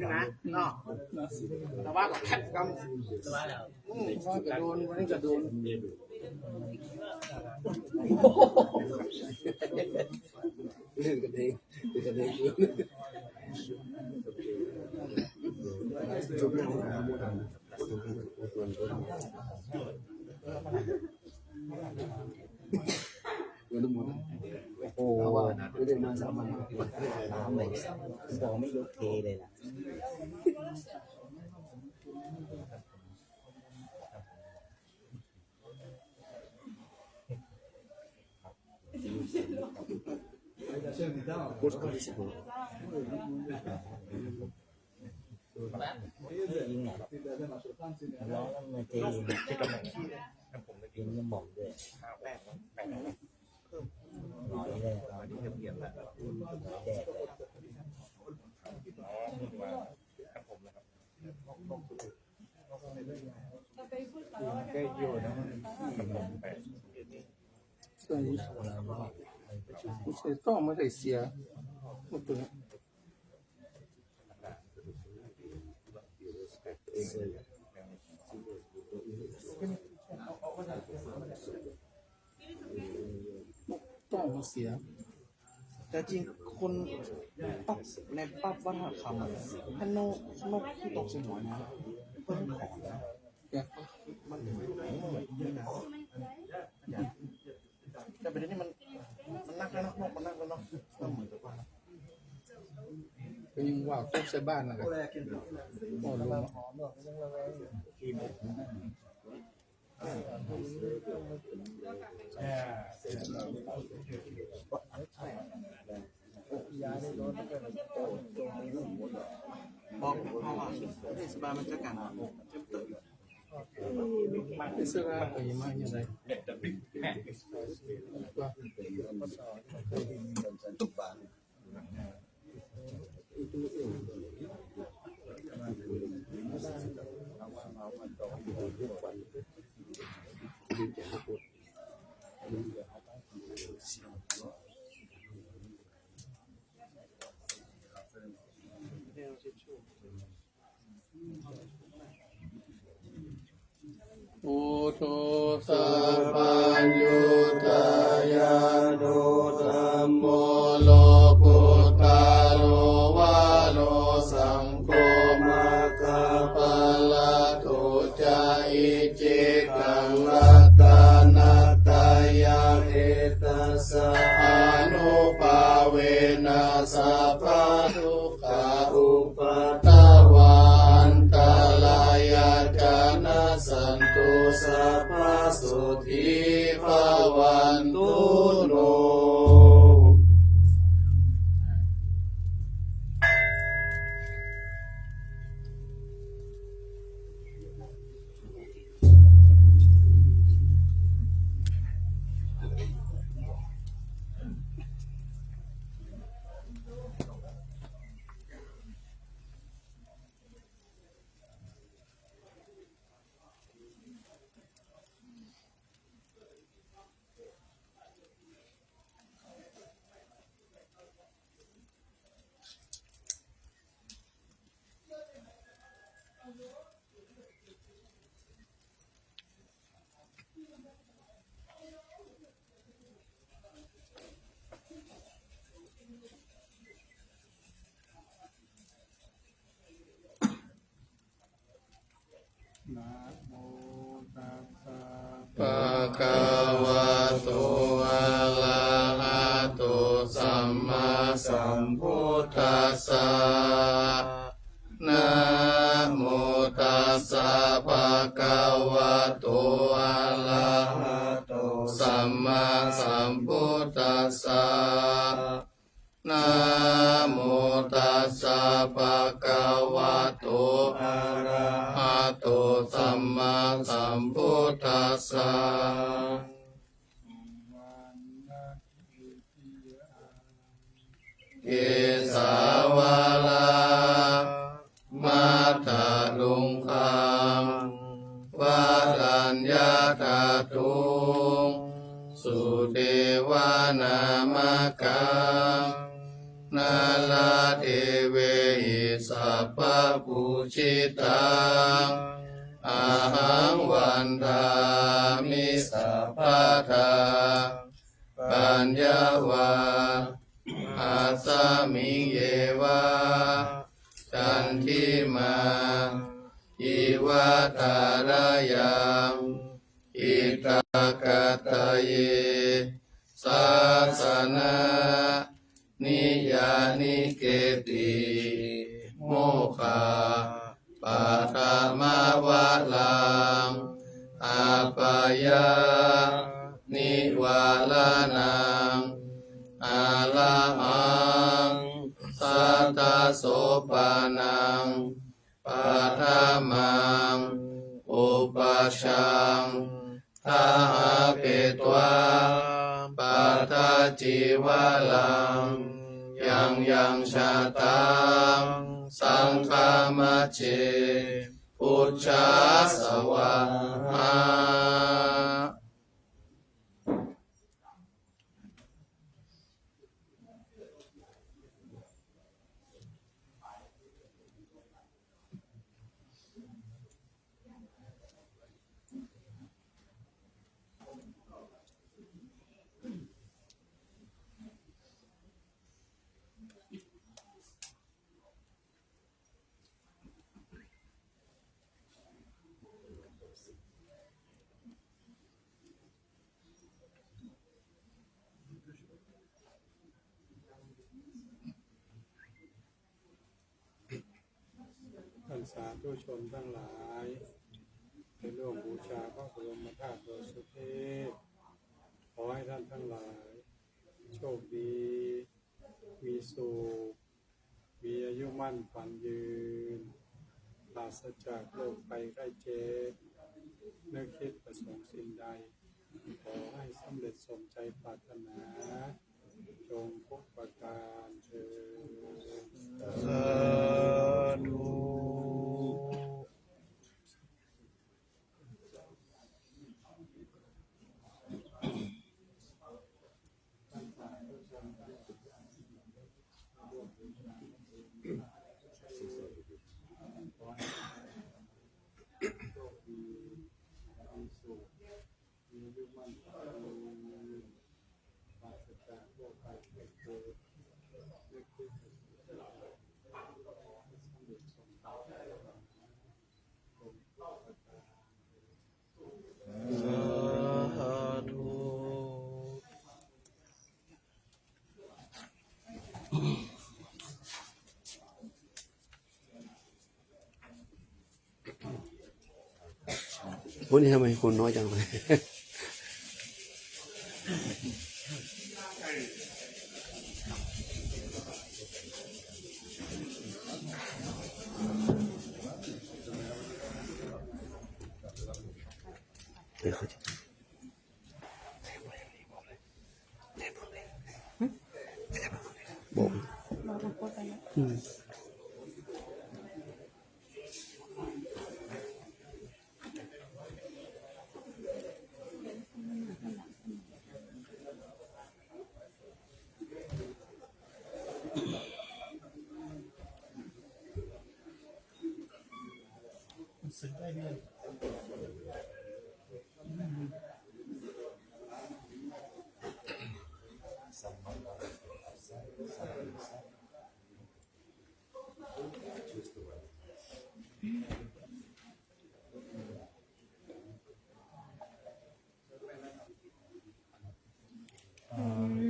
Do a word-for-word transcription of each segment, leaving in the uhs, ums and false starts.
นะเนาะ แต่ว่าก็แคปกำ อืม ว่ากระโดน วันนี้กระโดน เล่นกันเอง เล่นกันเอง โอ้โห ไม่ได้มาสามวัน น้ำเลย บอกไม่ยกเทเลยล่ะ ร้อนแล้วมันจะอยู่กินน้ำหม่องด้วย หน่อยเลย แดดเลย ใส่ ใส่ต้องไม่ได้เสีย หมดตัว ต้องมาเสีย แต่จริงคนปั๊บในปั๊บวัฒนธรรมอะ ถ้านก นกที่ตกใส่หัวนะ เปิ้นขอนะ เนี่ย มันเหมือนนี่นะ แต่ประเด็นนี้มัน มันนักแล้วเนาะ นกมันนักแล้วเนาะ มันเหมือนกับว่า ก็ยังว่าตกใส่บ้านนั่นแหละ โอ้โห บอกเอาอ่ะ เทศบาลมันจัดการอ่ะ เต็มตึก Isera ko ima nyalai. Buddho sabbaññutañāṇo dhammo lokuttaro varo saṅgho maggaphalaṭṭho ca icchitaṃ ratanattayaṃ etassa ānubhāvena sabbadukkhā upaddavā antarāyā ca nassantu sabbaso tthi bhavantu no. Namo tassa bhagavato arahato sammāsambuddhassa. Namo tassa bhagavato arahato sammāsambuddhassa. Namo tassa bhagavato arahato sammāsambuddhassa. Kesā vārā matthaluṅgaṃ varaññatatthuṃ sudevanāmakam nāḷāgiriṃ sabbapūjitaṃ, ahaṃ vandāmi sabbadā. Paññavasmiṃ yeva candimā iva thārayaṃ, ittha kataye sāsana niyaniketi. Mokkhapaddamavaraṃ apāyanivāraṇaṃ, arahaṃ satta sopanam paṭhamaṃ upajjhaṃ dāhāpetvā pattacīvaraṃ, yaṃ yaṃ jātaṃ saṅghamajjhe pūjā svāhā. ท่านสาธุชนทั้งหลาย ได้ร่วมบูชาพระบรมธาตุโดยสุเทพ ขอให้ท่านทั้งหลาย โชคดี มีสุข มีอายุมั่นขวัญยืน ปราศจากโรคภัยไข้เจ็บ นึกคิดประสงค์สิ่งใด ขอให้สำเร็จสมใจปรารถนา จงทุกประการเทอญ สาธุ สาธุ วันนี้ทำไมคนน้อยจังเลย เดี๋ยวเขาจะ บอก อืม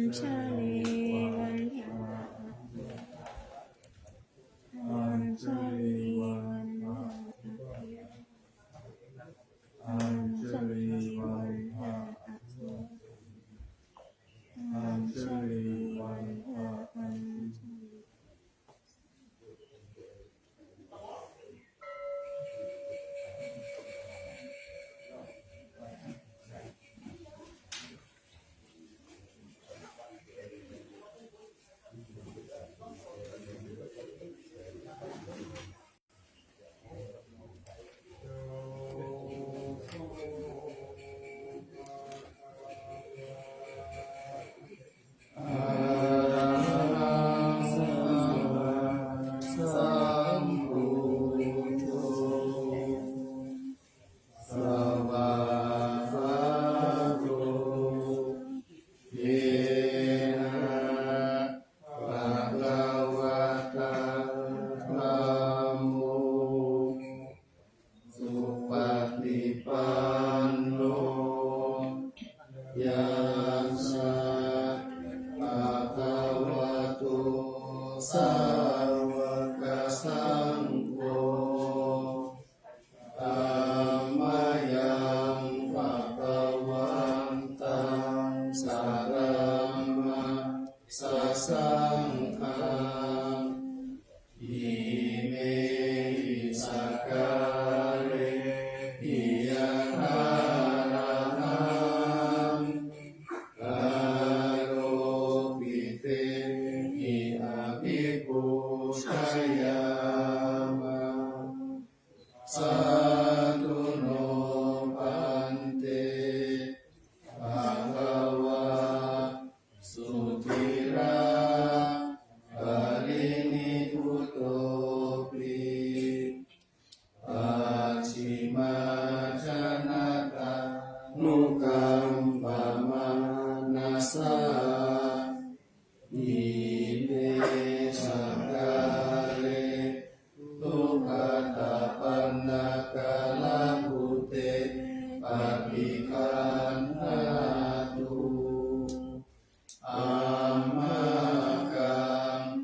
Añjalī vandhā, añjalī vandhā, añjalī vandhā, añjalī vandhā, añjalī. Sādhu no bhante. Bhagavā sudhirā parinibbutopi, pacchimājanatānukampamānasā, ime sakkāre duggatapaṇṇākārabhūte paṭiggaṇhātu, amhākaṃ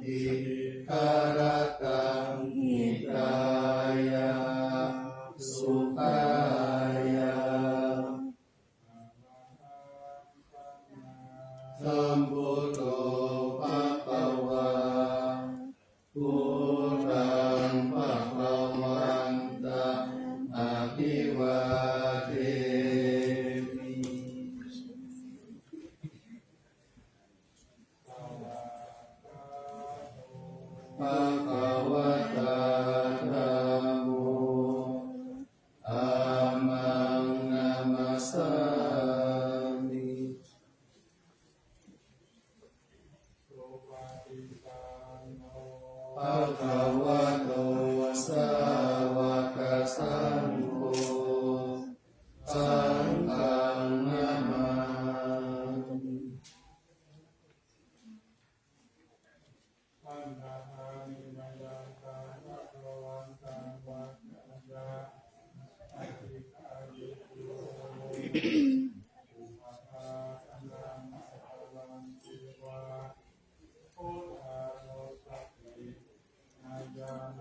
dīgharattaṃ hitāya sukhāya. Arahaṃ sammāsambuddho bhagavā. Buddhaṃ bhagavantaṃ abhivādemi. Bhagavatā dhammo, dhammaṃ namassāmi. Bhagavato sāvakasaṅgho, saṅghaṃ namāmi. Vandāmi mayaṃ saṅghaṃ bhagavantaṃ pañcamatā paṭipadā upaṭṭhānaṃ bhagavanti vā buddhānussatinayaṃ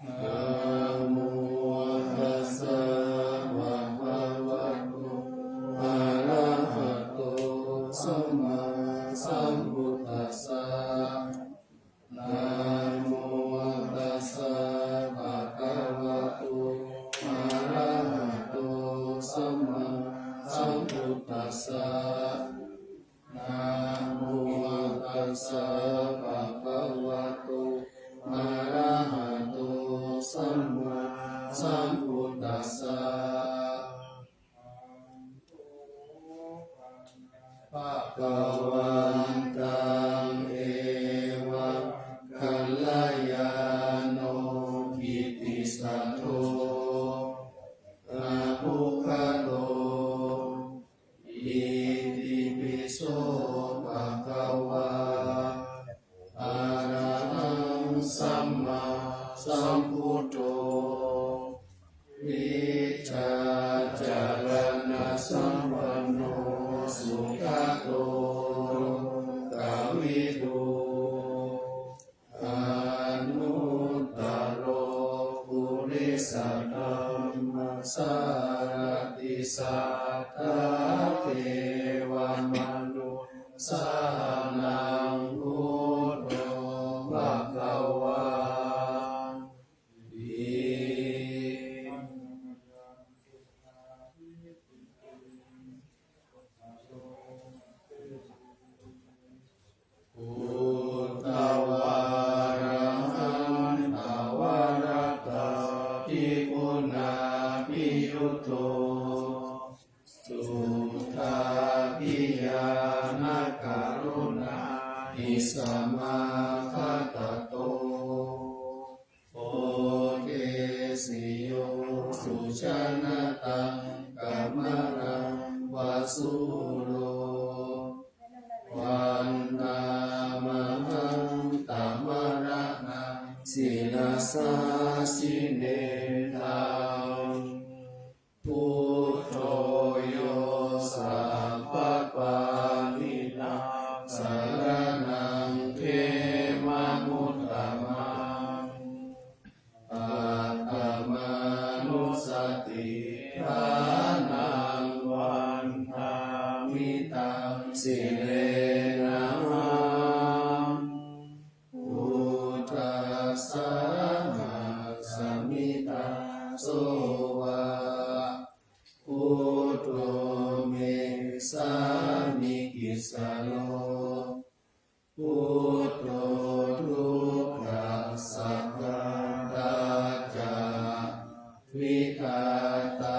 namo tassa bhagavato arahato sammāsambuddhassa. Namo tassa bhagavato arahato sammāsambuddhassa. Namo tassa bhagavato arahato sammāsambuddhassa. Bhagavantaṃ eva kalyāṇo kittisaddo abbhuggato. Itipi so bhagavā arahaṃ sammāsambuddho vijjācaraṇasampanno sugato lokavidū anuttaro purisadammasārathi satthā devamanussānaṃ buddho bhagavāti. Uddhavārahaṃ pavanatthābhiguṇābhiyutto suddhābhiñāṇakaruṇāhi samāgatatto bodhesi yo sujanataṃ kamalaṃ va sūro vandāmahaṃ tamaraṇaṃ sirasā jinendaṃ. Buddho yo sabbapāṇīnaṃ saraṇaṃ khemamuttamaṃ. Paṭhamānussatiṭṭhānaṃ vandāmi taṃ sirenahaṃ. Buddhassāhasmi dāso va, buddho me sāmikissaro, buddho duk Svākkhātā ca vidhātā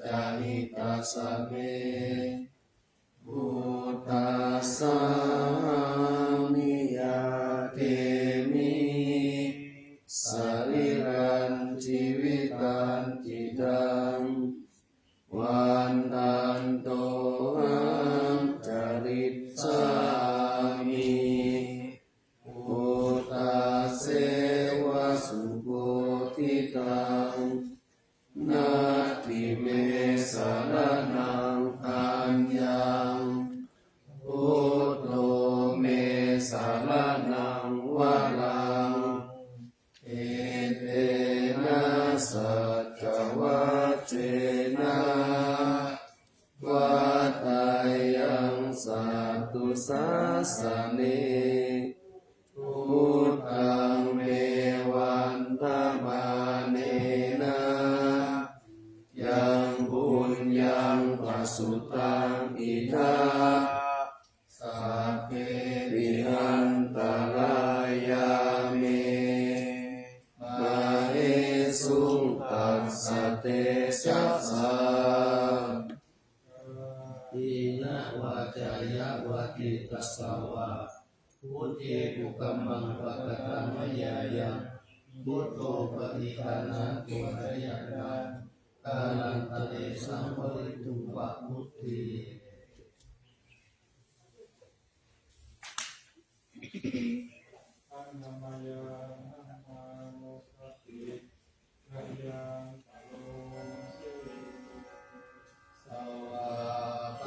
ca hitassa me, buddhassāhami ñātimi, sarīrañjīvitañcidaṃ, vandantohaṃ carissāmi buddhasseva subodhitaṃ. Natthi me saraṇaṃ aññaṃ, buddho me saraṇaṃ varaṃ, etena saccavajjena vaḍḍheyyaṃ satthu sāsane. Buddhaṃ me vandamānena yaṃ puññaṃ pasutaṃ idha, sabbepi antarāyā me māhesuṃ tassa tejasā. Kāyena vācāya va cetasā vā, buddhe kukammaṃ pakataṃ mayā yaṃ, buddho paṭiggaṇhatu accayantaṃ, kālantare saṃvarituṃ va buddhe.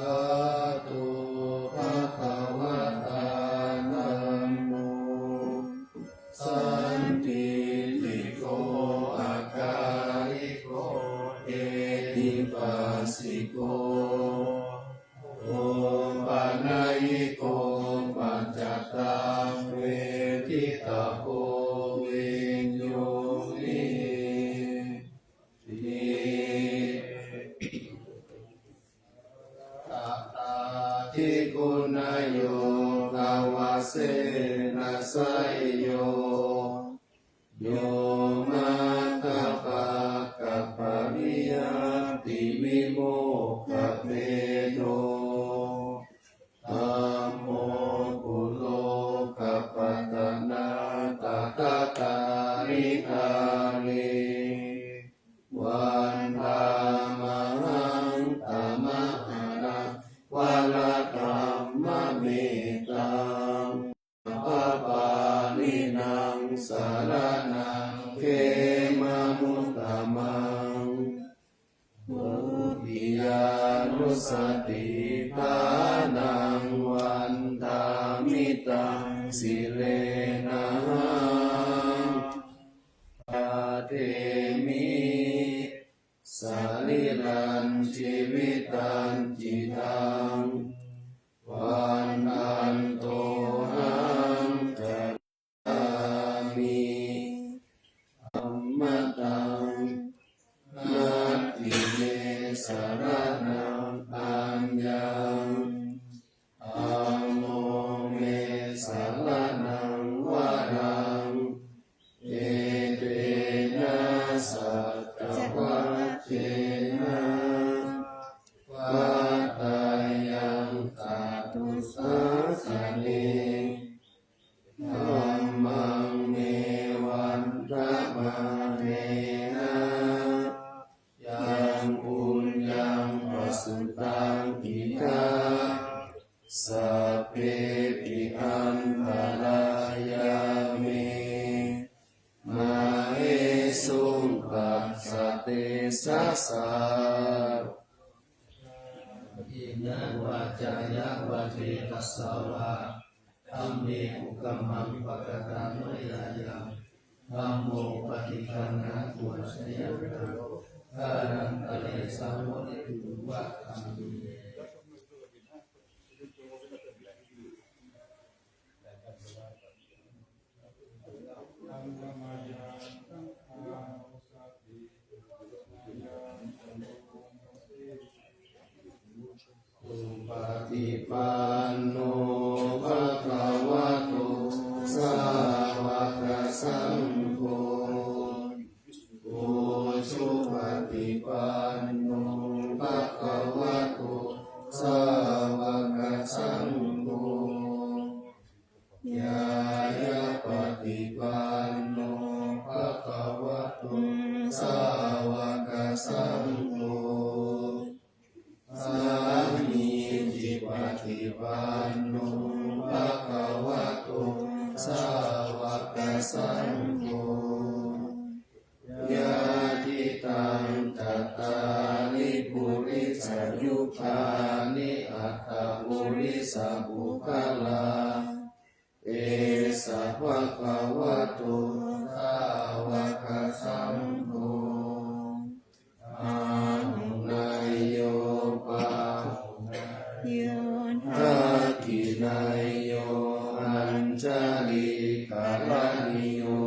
Svākkhāto bhagavatā dhammo, sandiṭṭhiko akāliko ehipassiko, opanayiko paccattaṃ veditabbo viññūhīti. Atthādi guṇayogavasena seyyo, yo maggapākapariyattivimokkhabhedo, dhammo kulokapatanā tathāgārī. Vandāmahaṃ tamaharaṃ varadhammametaṃ, pāpālīnaṃ saraṇaṃ khemamuttamaṃ. Dutiyānussatiṭṭhānaṃ vandāmi taṃ sirenahaṃ, ademi sarīrañjīvitañcidaṃ, vandantohaṃ carissāmi dhammataṃ. Natthi me saraṇaṃ aññaṃ, dhammo me saraṇaṃ varaṃ, etena saccavajjena vaḍḍheyyaṃ satthu sāsane. Dhammaṃ me vandamānena yaṃ puññaṃ pasutaṃ idha, sabbepi antarāyā me māhesuṃ tassa tejasā. Kāyena vācāya va cetasā vā, dhamme kukammaṃ pakataṃ mayā yaṃ, dhammo paṭiggaṇhatu accayantaṃ, kālantare saṃvarituṃ va dhamme. Supaṭipanno bhagavato sāvakasaṅgho, ñāyapaṭipanno bhagavato sāvakasaṅgho, sāmīcipaṭipanno bhagavato sāvakasaṅgho, yadidaṃ cattāri purisayugāni aṭṭha purisapuggalā, esa bhagavato sāvakasaṅgho, āhuneyyo pāhuneyyo dakkhiṇeyyo añjalikaraṇīyo,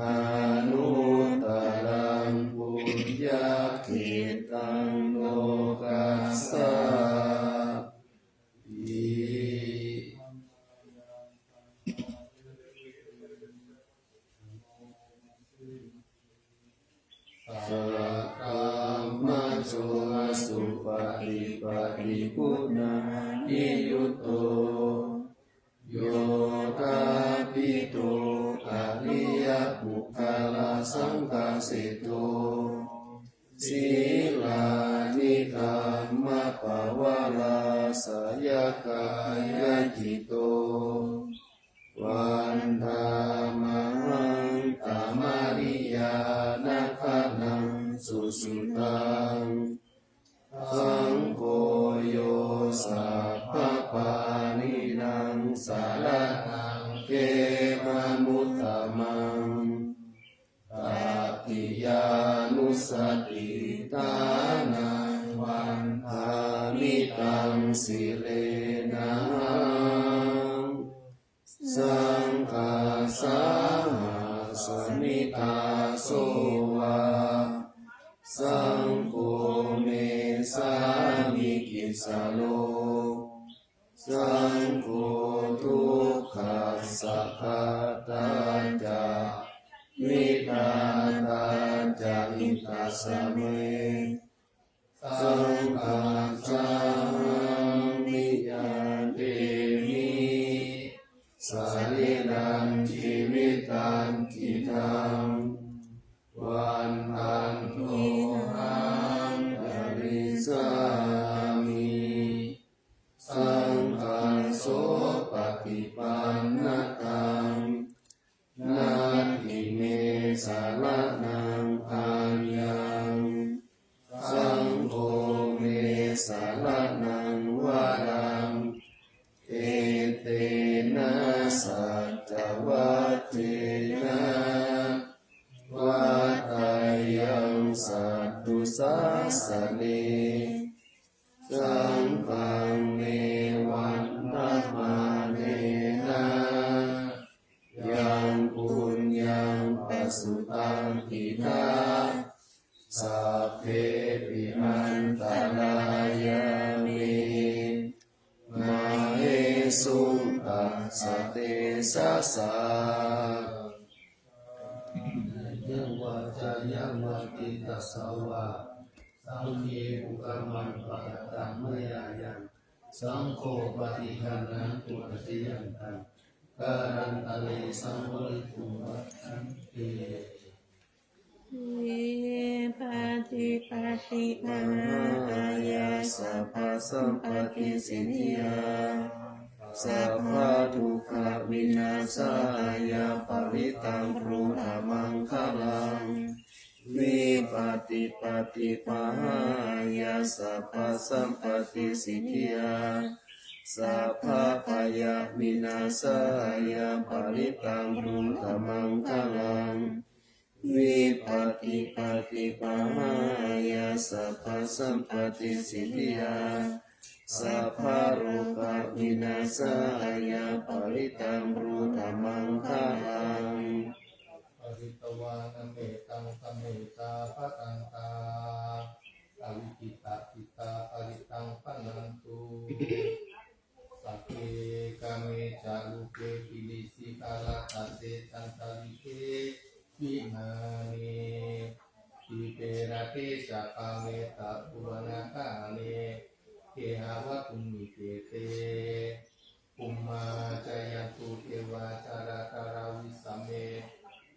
anuttaraṃ puññakkhettaṃ lokassāti. Saddhammajo supaṭipattiguṇayutto, yoṭṭhabbidho ariyapuggalasaṅghaseṭṭho, sīlāni dhammapavaramācayakāyacitto, vandāmahaṃ tamariyāna gaṇaṃ susuddhaṃ. Saṅgho yo sabbapāṇīnaṃ saraṇaṃ khemamuttamaṃ, tatiyānussatiṭṭhānaṃ vandāmi taṃ sirenahaṃ. Saṅghassa hāsmi dāso va, saṅgho me sāmikissaro, saṅgho dukkhassa ghātā ca, vidhātā ca hitassa me. Saṅghassahaṃ niyyādemi, sarīrañjīvitañcidaṃ, vandantohaṃ carissāmi. Saṅghaṃ sopaṭipannataṃ, natthi me saraṇaṃ aññaṃ, saṅgho me saraṇaṃ varaṃ, etena saccavajjena vaḍḍheyyaṃ satthu sāsane. Saṅghaṃ me vandamānena, yaṃ puññaṃ pasutaṃ idha, sabbepi antarāyā me, māhesuṃ tassa tejasā. Kāyena vācāya va cetasā vā, saṅghe kukammaṃ pakataṃ mayā yaṃ, saṅgho paṭiggaṇhatu accayantaṃ, kālantare saṃvarituṃ va saṅghe. Vipattipaṭibāhāya sabbasampattisiddhiyā, sabbadukkhavināsāya parittaṃ brūtha maṅgalaṃ. Vipattipaṭibāhāya sabbasampattisiddhiyā, sabbabhayavināsāya parittaṃ brūtha maṅgalaṃ. Vipattipaṭibāhāya sabbasampattisiddhiyā, sabbarogavināsāya parittaṃ brūtha maṅgalaṃ. Pharitvāna mettaṃ samettā bhadantā, avikkhittacittā parittaṃ bhaṇantu. Sagge kāme ca rūpe girisikharataṭe cantalikkhe vimāne, dīpe raṭṭhe ca gāme taruvanagahane gehavatthumhi khette, bhummā ca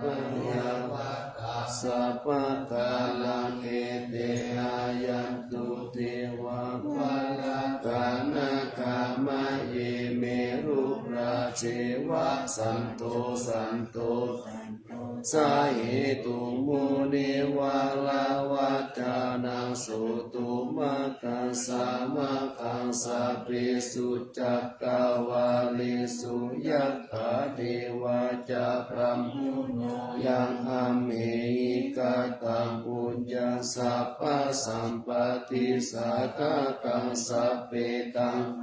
bhayā vā tassa pākāraṃ ete āyantu devā varakkhanāgāma ye merurājeva santo santo sahetuṃ munivaravacanaṃ sotumakkhassa makkhaṃ sabbesu cakkavāḷesu yakkha devā ca brahmuno yaṃ amhehi kataṃ puññaṃ sabbasampattisādhakaṃ sabbetaṃ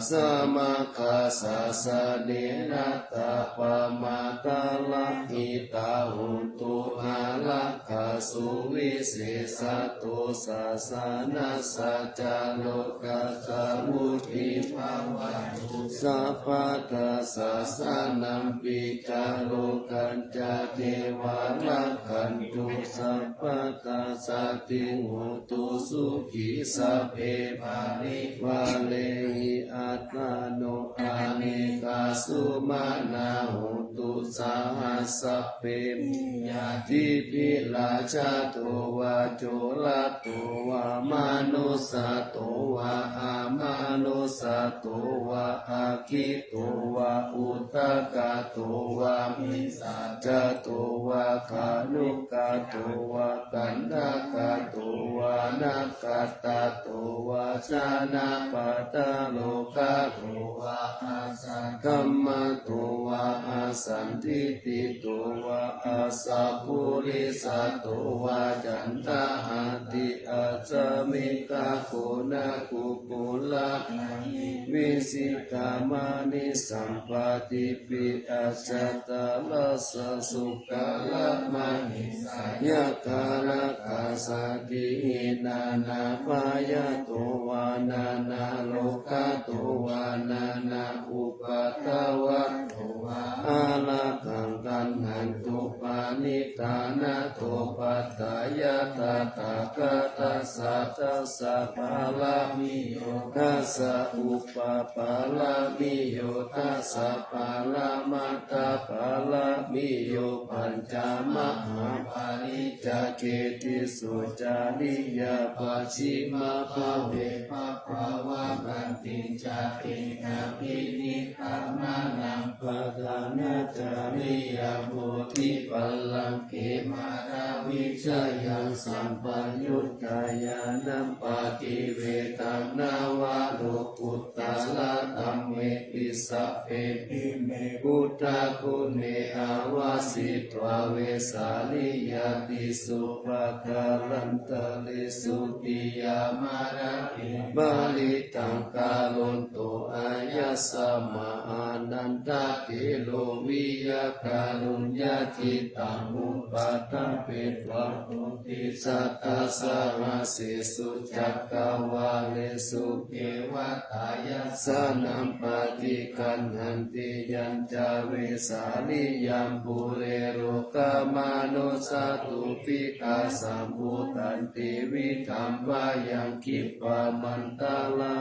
samaggāsasane attappamatalahi tā hontu ārakkha suvisesato sāsanassa ca lokassa vuḍḍhī bhavatu sabbadā sāsanampi ca lokañca devā rakkhantu sabbadā saddhiṃ hotu sukhī sabbe parivārehi attāno anekā sumanā hontu saha sabbehi ñātibhi rājato vā corato vā manussato vā amanussato vā aggito vā udakato vā pisācato vā khāṇukato vā kaṇṭakato vā nakkhattato vā janapadarogato vā asaddhammato vā asandiṭṭhito vā asappurisato vā caṇḍahatthi accamekakhuṇakukkurahi vijitamaṇisappadīpi ajjattarajasūkaramahiṃsayakkharakkhasādīhi nānābhayato vā nānārogato vā nānāupaddavato vā ārakkhaṃ gaṇhantu paṇidhā. Nātho paṭṭhāya tathāgatassa dasa pāramiyo dasa upapāramiyo dasa paramatthapāramiyo pañca mahāpariccāge tisso cariyā pacchimabhave bhavapaggatīti ca tehi abhinikkhamanaṃ padhānacariyaṃ bodhipallaṅke māravi niccayaṃ sampayuttā ñāṇappaṭivedhaṃ navalokuttaradhammeti sabbepime buddhaguṇe āvajjitvā vesāliyā tīsu pākārantaresu tiyāmarattiṃ parittaṃ karonto āyasmā ānandatthero viya kāruññacittaṃ upaṭṭhapetvā koṭisatasahassesu cakkavāḷesu devatā yassāṇaṃ paṭiggaṇhanti yañca vesāliyaṃ pure rogāmanussadubbhikkhasambhūtantividhaṃ bhayaṃ khippamantara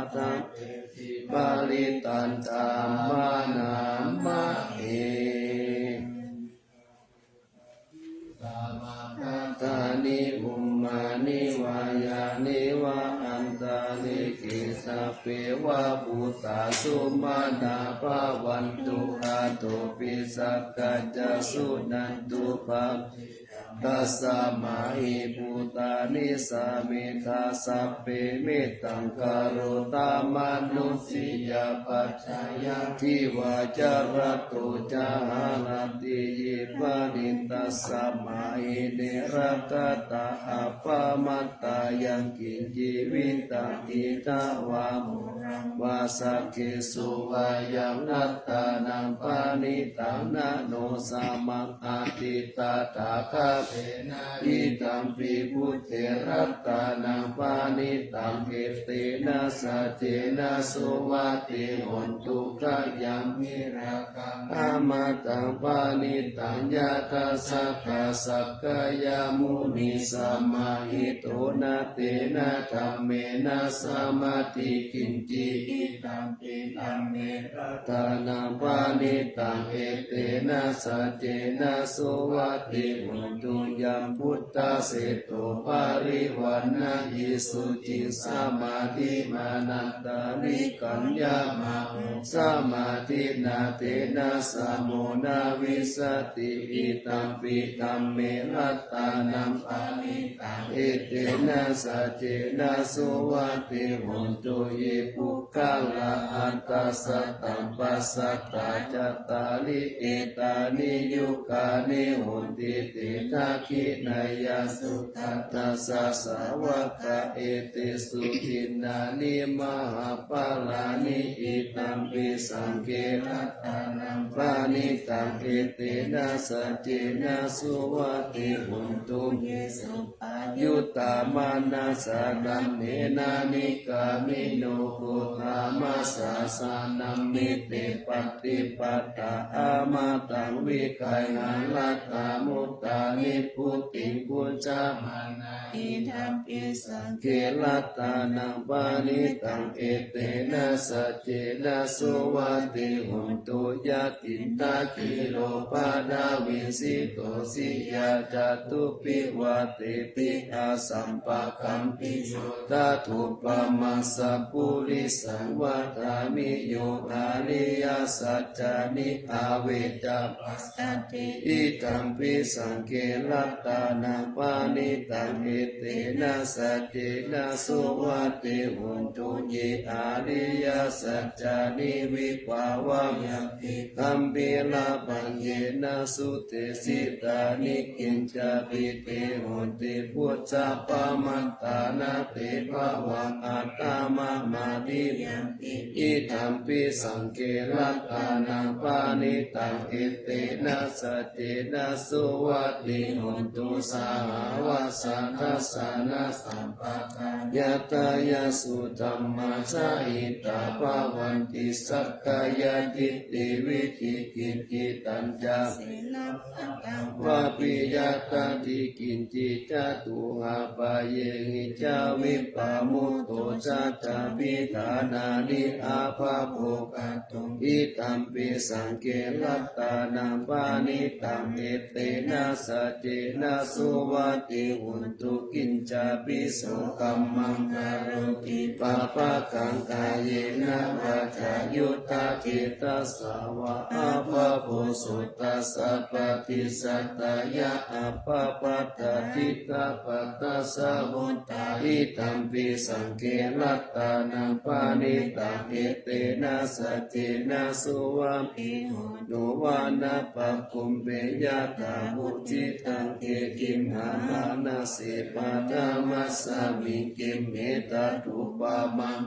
parittaṃ taṃ bhaṇāma he. Sabbamaṅgalāni bhummāni vā yāni va antalikkhe sabbe va bhūtā sumanā bhavantu athopi sakkacca suṇantu bhāgī. Tasmā hi bhūtā nisāmetha sabbe mettaṃ karotha mānusiyā pajāya divā ca ratto ca haranti ye baliṃ tasmā hi ne rakkhatha appamattā yaṃ kiñci vittaṃ idha vā huraṃ vā saggesu vā yaṃ ratanaṃ paṇītaṃ na no samaṃ atthi tathāgatena idampi buddhe ratanaṃ paṇītaṃ etena saccena suvatthi hotu khayaṃ virāgaṃ amataṃ paṇītaṃ yadajjhagā sakyamunī samāhito na tena dhammena samatthi kiñci idampi dhamme ratanaṃ paṇītaṃ etena saccena suvatthi hotu. Yambuddhaseṭṭho parivaṇṇayī suciṃ samādhimānantarikaññamāhu samādhinā tena samo na vijjati idampi dhamme ratanaṃ paṇītaṃ etena saccena suvatthi hotu. Ye puggalā aṭṭha sataṃ pasatthā cattāri etāni yugāni honti te dakkhiṇeyyā sugatassa sāvakā etesu dinnāni mahapphalāni idampi saṅghe ratanaṃ paṇītaṃ etena saccena suvatthi hotu. Ye suppayuttā manasā daḷhena nikkāmino gotāmā sāsanamite pattipattā amataṃ vigayha laddhā mudhā nibbutiṃ bhuñjamānā idampi saṅghe ratanaṃ paṇītaṃ etena saccena suvatthi hotu. Yathindakhīlo paṭhaviṃ sito siyā catubbhi vātehi asampakampiyo tathūpamassa purisaṃ vadāmi yo ariyasaccāni avecca idampi saṅghe ratanaṃ paṇītaṃ etena saccena suvatthi hotu. Ye ariyasaccāni vibhāvayanti gambhīrapaññena sudesitāni kiñcāpi te honti bhusappamattā na te bhavaṃ aṭṭhamamādiyanti idampi saṅghe ratanaṃ paṇītaṃ etena saccena suvatthi hotu. Sahāvassa dassanasampadaṃ yadajjhagā dhammā jahitā bhavanti sakkāyadiṭṭhi vicikicchitañca sīlabbataṃ vāpi yadatthi kiñci catūhapāyehi ca vippamutto saccabhidhānāni abhabbo idampi saṅghe ratanaṃ paṇītaṃ etena saccena suvatthi hotu. Kiñcāpi so kammaṃ karoti pāpakaṃ kāyena vācāyuda cetasā vā appamāṇena sutvā sā paṭicchadāya appamattā diṭṭhapadassa vuttā. Idampi saṅghe ratanaṃ paṇītaṃ etena saccena suvatthi hotu. Vanappagumbe yathā ucchitaṃ khette gimhānanāse paṭhamasmiṃ khette tathūpamaṃ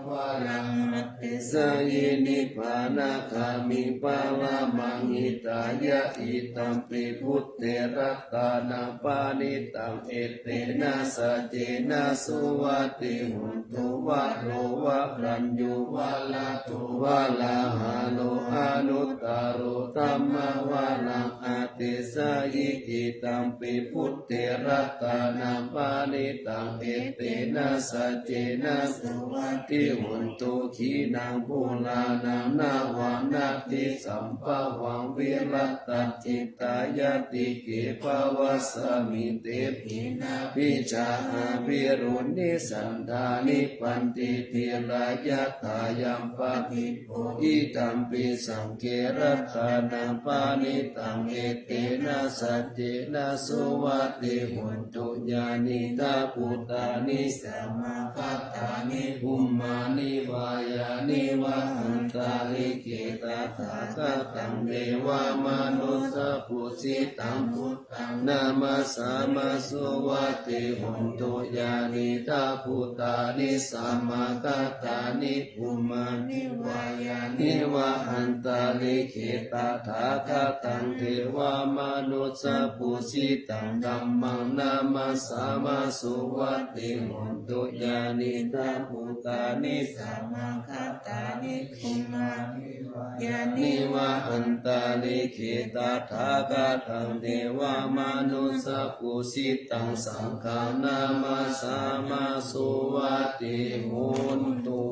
varaṃ adesayi. Nibbānagāmiṃ paramaṃ hitāya. Idampi buddhe ratanaṃ paṇītaṃ etena saccena suvatthi hotu. Varo varaññū varado varāharo anuttaro dhammavaraṃ adesayi. Idampi buddhe ratanaṃ paṇītaṃ etena saccena suvatthi hotu. Khīṇaṃ purāṇaṃ navaṃ natthi sambhavaṃ virattacittāyatike bhavasmiṃ te khīṇabījā avirūḷhichandā nibbanti dhīrā yathāyampadīpo. Idampi saṅghe ratanaṃ paṇītaṃ etena saccena suvatthi hotu. Yānīdha bhūtāni samāgatāni bhummāni vā yāni va antalikkhe tathāgataṃ devamanussapūjitaṃ buddhaṃ namassāma suvatthi hotu. Yānīdha bhūtāni samāgatāni bhummāni vā yāni va antalikkhe tathāgataṃ devamanussapūjitaṃ dhammaṃ namassāma suvatthi hotu. Yānīdha bhūtāni samāgatāni bhummāni vā yāni va antalikkhe tathāgataṃ devamanussapūjitaṃ saṅghaṃ namassāma suvatthi hotu.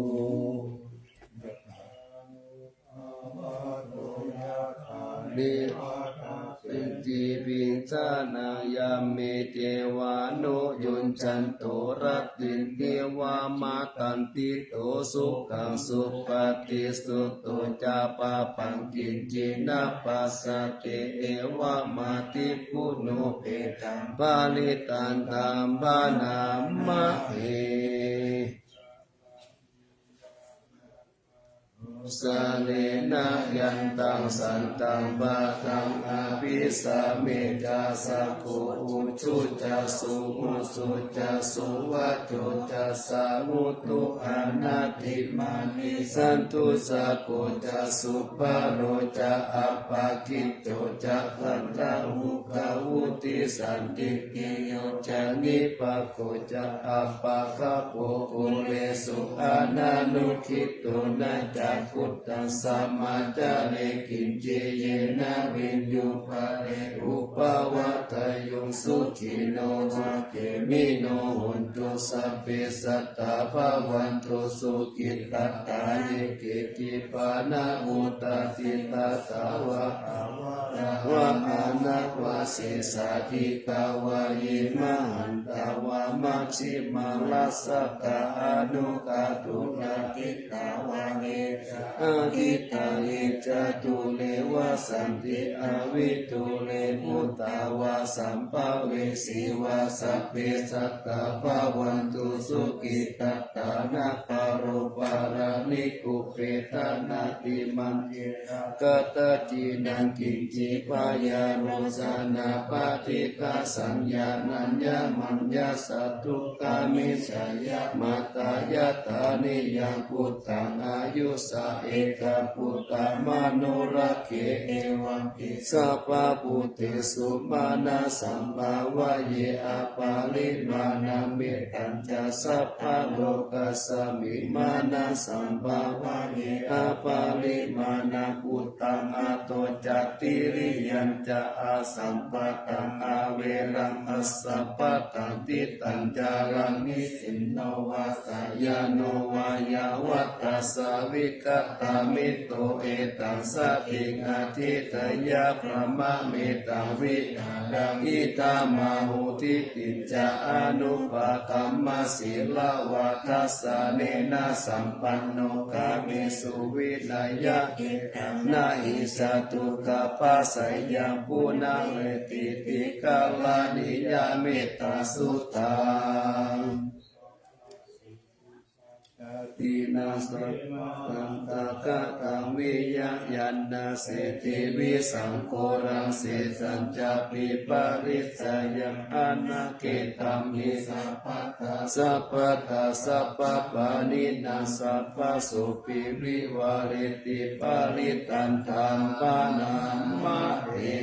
Piṭṭhibhijānāya me devānuyojanto, rattindiva matandito, sukhaṃ supatiṭṭhito ca, pāpaṃ kiñci na passati, evamādiguṇūpetāṃ, parittaṃ taṃ bhaṇāmahe. Sarena yantaṃ santaṃ padaṃ abhisamecca, sakko ujū ca suhujū ca, suvaco cassa mudu anatimānī. Santussako ca subharo ca, appakicco ca sallahukavutti, santindriyo ca nipako ca, appagabbho kulesu ananugiddho. Na ca khuddaṃ samācare kiñci, yena viññū pare upavadeyyuṃ. Sukhino vā khemino hontu, sabbe sattā bhavantu sukhitattā. Ye keci pāṇabhūtatthi, tasā vā thāvarā vā anavasesā, dīghā vā ye mahantā vā, majjhimā rassakā aṇukathūlā. Diṭṭhā vā ye ca adiṭṭhā, ye ca dūre vasanti avidūre, bhūtā vā sambhavesī vā, sabbe sattā bhavantu sukhitattā. Na paro paraṃ nikubbetha, nātimaññetha katthaci naṃ kiñci, byārosanā paṭighasaññā, nāññamaññassa dukkhamiccheyya. Mātā yathā niyaṃ puttaṃ, āyusā ekaputtamanurakkhe, evampi sabbabhūtesu, mānasaṃ bhāvaye aparimāṇaṃ. Mettañca sabbalokasmiṃ, mānasaṃ bhāvaye aparimāṇaṃ, uddhaṃ adho ca tiriyañca, asambādhaṃ averaṃ asapattaṃ. Tiṭṭhañcaraṃ nisinno vā sayāno vā yāvatassa vigatamiddho, etaṃ satiṃ adhiṭṭheyya, brahmametaṃ vihāraṃ idhamāhu. Diṭṭhiñca anupagamma sīlavā dassanena sampanno, kāmesu vineyya gedhaṃ, na hi jātu gabbhaseyyaṃ punaretīti. Karaṇīyamettasuttaṃ. Dīnaṃ samataṃ tathāgataṃ viya yaṃ, na sesi visaṃ ghoraṃ sesañcāpi parissayaṃ, anāgataṃ hi sabbadā sabbadā sabbapāṇinaṃ, sabbasopi vivareti parittaṃ taṃ bhaṇāma he.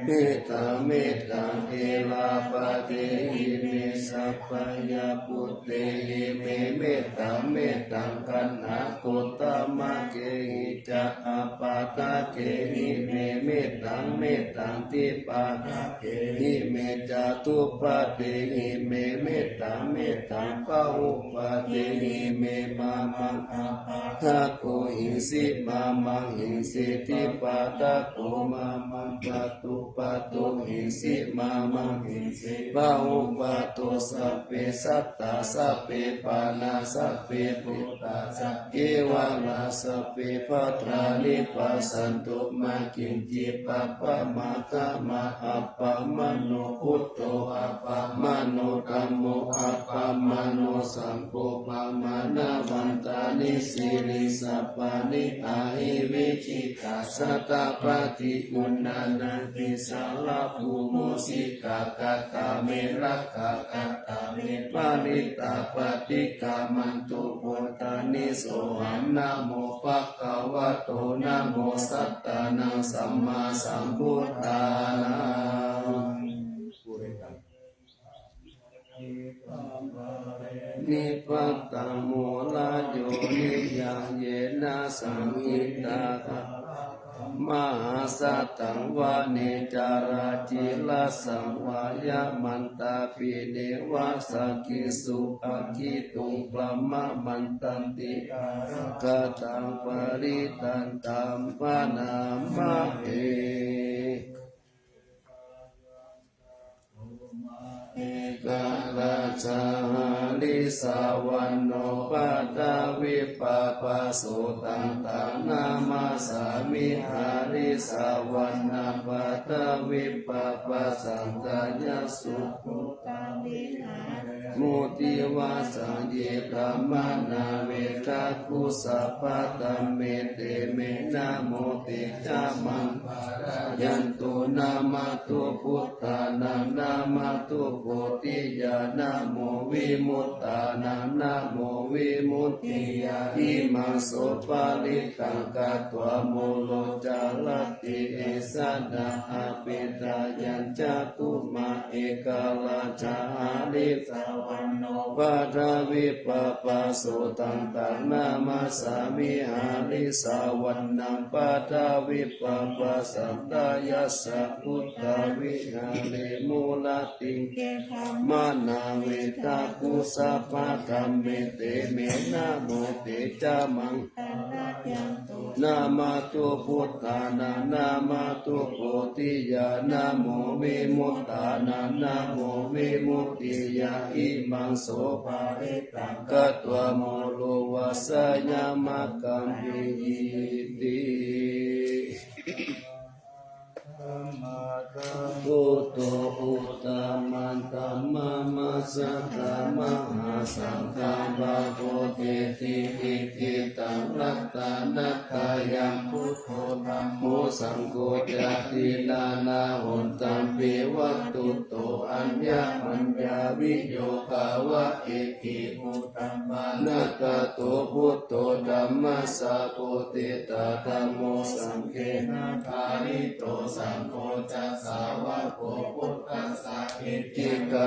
Mettaṃ mettaṃ erāpathehi me, sabbāya pūtehi me mettaṃ mettaṃ, kaṇhagottamakehi ca apādakehi me mettaṃ mettaṃ, dipādakehi me ca dupādehi me mettaṃ mettaṃ, bahupādehi me mamaṃ apā dako hīsi mamaṃ hīsi, dipādako mamaṃ pātupādo hīsi mamaṃ hīsi, bahupādo. Sabbe sattā sabbe pāṇā sabbe bhūtā ca kevalā, sabbe bhadrani passantu, mā kiñci pāpam āgamā. Appamāṇo buddho appamāṇo dhammo appamāṇo saṅgho, pamāṇavantāni sirīsapāni ahi vicchikā, satapadī uṇṇānābhī sarabū mūsikā. Katā me rakkhā katā me parittā, paṭikkamantu bhūtāni. Sohaṃ namo bhagavato namo sattannaṃ sammāsambuddhānaṃ. Nippattaṃ mūlayo niyaṃ yena saṃhitā mahāsataṃ vane carācirasaṃ vāyamantā pine vā sakkesu aggituṃ brahmamantanti ārakkhaṃ parittaṃ taṃ bhaṇāma he. Ekarājā harissavaṇṇo paṭhavippabhāso taṃ taṃ namāsāmi harissavaṇṇaṃ paṭhavippabhāsaṃ. Tayassu buddhavihāraya mutti vāsaṃ ye brāhmaṇā vedagu sabbadhamme te me namo te ca maṃ pālayantu. Namatthu buddhānaṃ namatthu bodhiyā namo vimuttānaṃ namo vimuttiyā. Imaṃ so parittaṃ katvā moro carati esanā apetayañcakkhumā. Ekarājā harissavaṇṇo paṭhavippabhāso taṃ taṃ namāsāmi harissavaṇṇaṃ paṭhavippabhāsaṃ. Tayassu buddhavihāre mūlatikke brāhmaṇā vedagu sabbadhamme te me namo te ca maṃ pālayantu. Namatthu buddhānaṃ namatthu bodhiyā namo vimuttānaṃ namo vimuttiyā. Imaṃ so parittaṃ katvā moro vāsayamakkhāmeti. Buddho uttamadhammamajjhaddhamā mahāsaṅghabhāvoti. Itihidaṃ ratanattayaṃ buddho dhammo saṅgho ca tiṇṇannahontabbi vatthuto aññamaññaviyogā va ekibhūtaṃ anatthato buddho dhammassa bodhisattā dhammo saṅghena pālito saṅgho ca sāvako buddhassa icchikā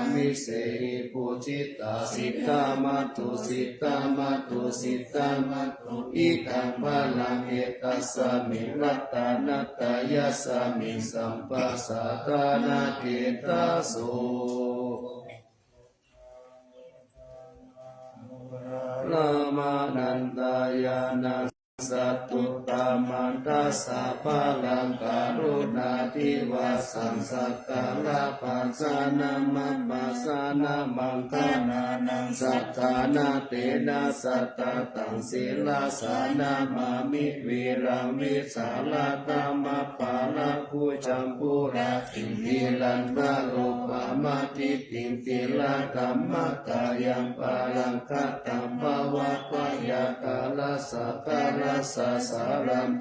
nāma visehi pūjitā, siddhamatosiddhamatusiddhama idaṃ balaṃ etasmiṃ ratanattayasmiṃ sabbasatthānatejaso. Ramanandayaṇa sattuttamadasa balaṃ karuṇādhivāsaṃ sakalapajanamappasānaṃ maṅgalānaṃ saddhammattena sattataṃ sirasā namāmi viraṃ vītarāmappalabbhujaṃ pūratiṃ nirantaro pamādiṭṭhiṃ tilakamakayaṃ palaṅ katabbavāpayākārassa karassa saraṃ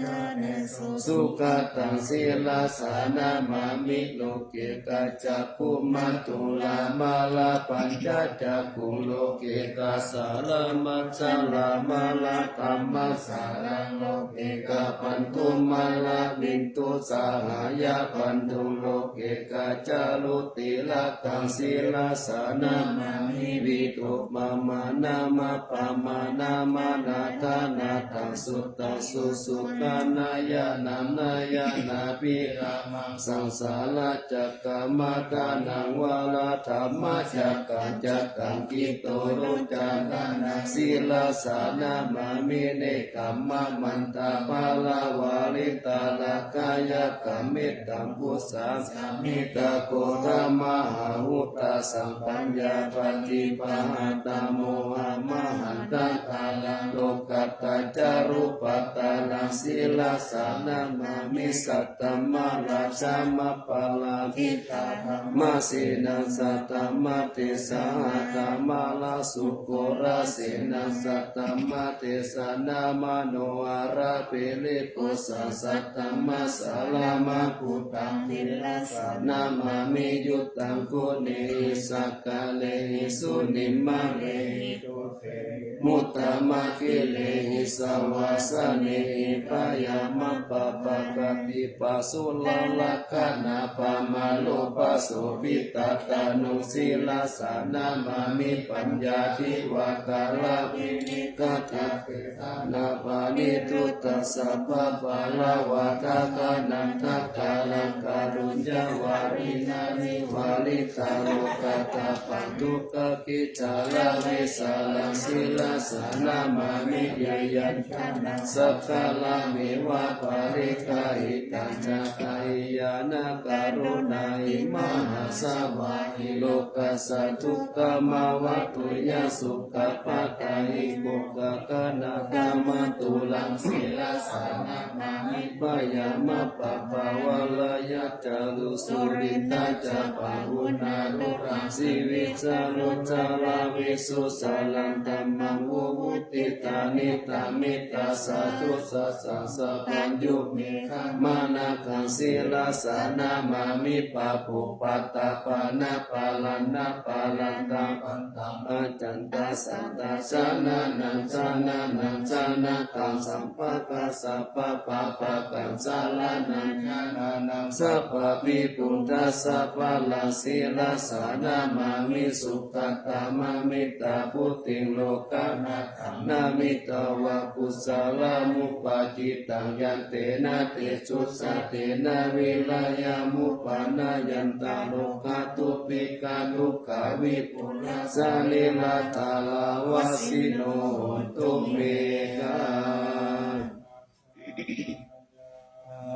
sugataṃ sirasā namāmi loke kacchakumatūlamārapañcacakkhuṃ loke kasāramaccharamāradhammaccharaṃ loke kapantumāravindu sahayabandhuṃ loke kaccharu tilakaṃ sirasā namāmi vidhupamaṇāmappamāṇamanādhānādaṃ suttaṃ susuddhanayananāyanābhirāmaṃ saṃsāracakkamatanaṃ varadhammacakkaṃ cakkaṃ kittorocchantānaṃ sirasā namāmi ne khammamantāpalavāritarakkhāyakā mettambusā samita gotamayhutā sampaññā paṭibāhatā mohamahantakāraṃ lokattācarūpattaraṃ sirasā namāmi saddhammaradhammaparakkhitānaṃ māsīnaṃ saddhammadesanā dhammarāsu koṇasenaṃ saddhammadesanā manoharapiripusaṃ saddhammasāramabhūtaṃ sirasā namāmi yuttaṃ guṇehi sakkārehi sunimmārehi duṭṭhuttamakilehi savāsanehi byāmappabhāgādipa suralakkhaṇapamāropasobhitattanūn sirasā namāmi paññādhivakaravinighatādesanā paṇiduttasabbapalavā dakkhaṇattakaraṃ kāruññavāriṇā nivāritarogatāpadukkhakhī jaraṃ vesalaṃ sirasā namāmi yayañjanaṃ sakkarameva pariggāhitañca kalyāṇakaruṇāhi mahāsabhāhi lokassa dukkhamāva tuyhaṃ sukhappattāhi kokkhaganathamaturaṃ sirasā namāmi byāmappabhavarahiyañca dussūlitā ca pahūnā rūḷhā sivijarocaraṃ visuddhasaraṃ dhammaṃ vivuttita Niddhamitasādhu sassā sabbaññumekhamaṇakaṃ sirasā namāmi. Pāpūpaṭṭhapāṇābharantapaṇḍaṃ accantasattajanānaṃ janānaṃ janakaṃ sabbaṃ sabbapabbakhaṃ janānaṃ sabbābhibhūtasabbalāṃ sirasā namāmi. Sugatāmamittabudhiṃ lokanāthaṃ namitvā kusalamupajjitaṃ yantena tejasā tena virayamupaṇāyanti. Rogādubbhikkhadukkhā vipulā sārīrā dāraṇā vasino hontu me.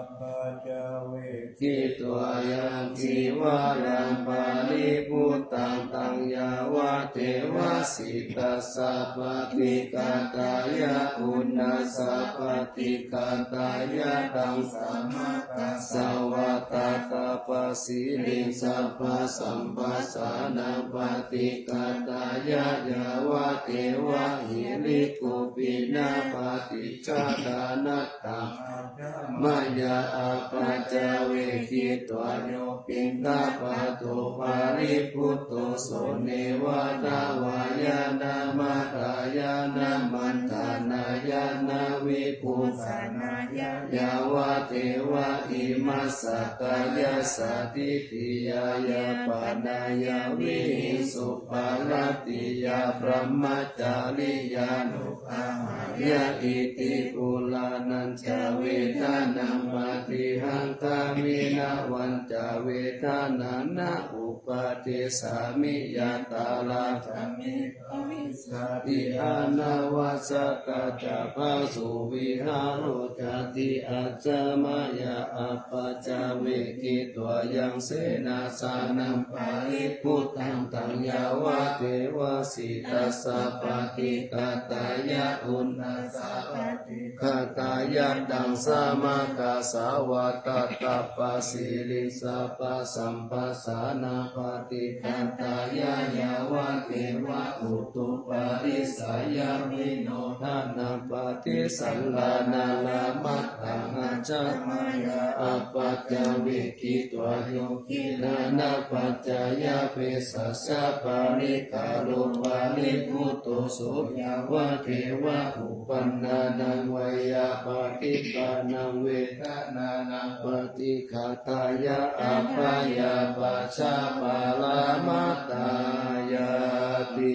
Appaccavekkhitvā yaṃ cīvaraṃ paribhuttaṃ taṃ yāvadeva sītassa paṭighātāya uṇhassa paṭighātāya daṃsamakasavātātapasiriṃ sabbasamphassānaṃ paṭighātāya yāvadeva hirikopinapaṭicchādanatthaṃ aṭṭhamāya. Appaccavekkhitvā yo piṇḍapāto paribhutto so neva davāya na madāya na maṇḍanāya na vibhūsanāya yāvadeva imassa kāyassa ṭhitiyā yāpanāya vihiṃsuparatiyā brahmacariyānu pahāya iti purāṇañca vedanaṃ paṭihaṅkhāmi navañca vedanāya na uppādessāmi yathārakkhaṃ me bhavissati anavajjatā ca phāsuvihāro cāti. Ajja mayā appaccavekkhitvā yaṃ senāsanaṃ paribhuttaṃ taṃ yāvadeva sītassa paṭighātāya uṇhassa paṭighātāya daṃsamakasavātātapasiriṃ sabbasamphassānaṃ paṭighātāya yāvadeva utuparissayavinodanaṃ paṭisallānārāmatthaṃ. Ajja mayā appaccavekkhitvā yo gilānapaccayabhesajjaparikkhāro paribhutto so yāvadeva uppannānaṃ veyyābādhikānaṃ vedanānaṃ paṭighātāya abyāpajjhaparamatāyāti.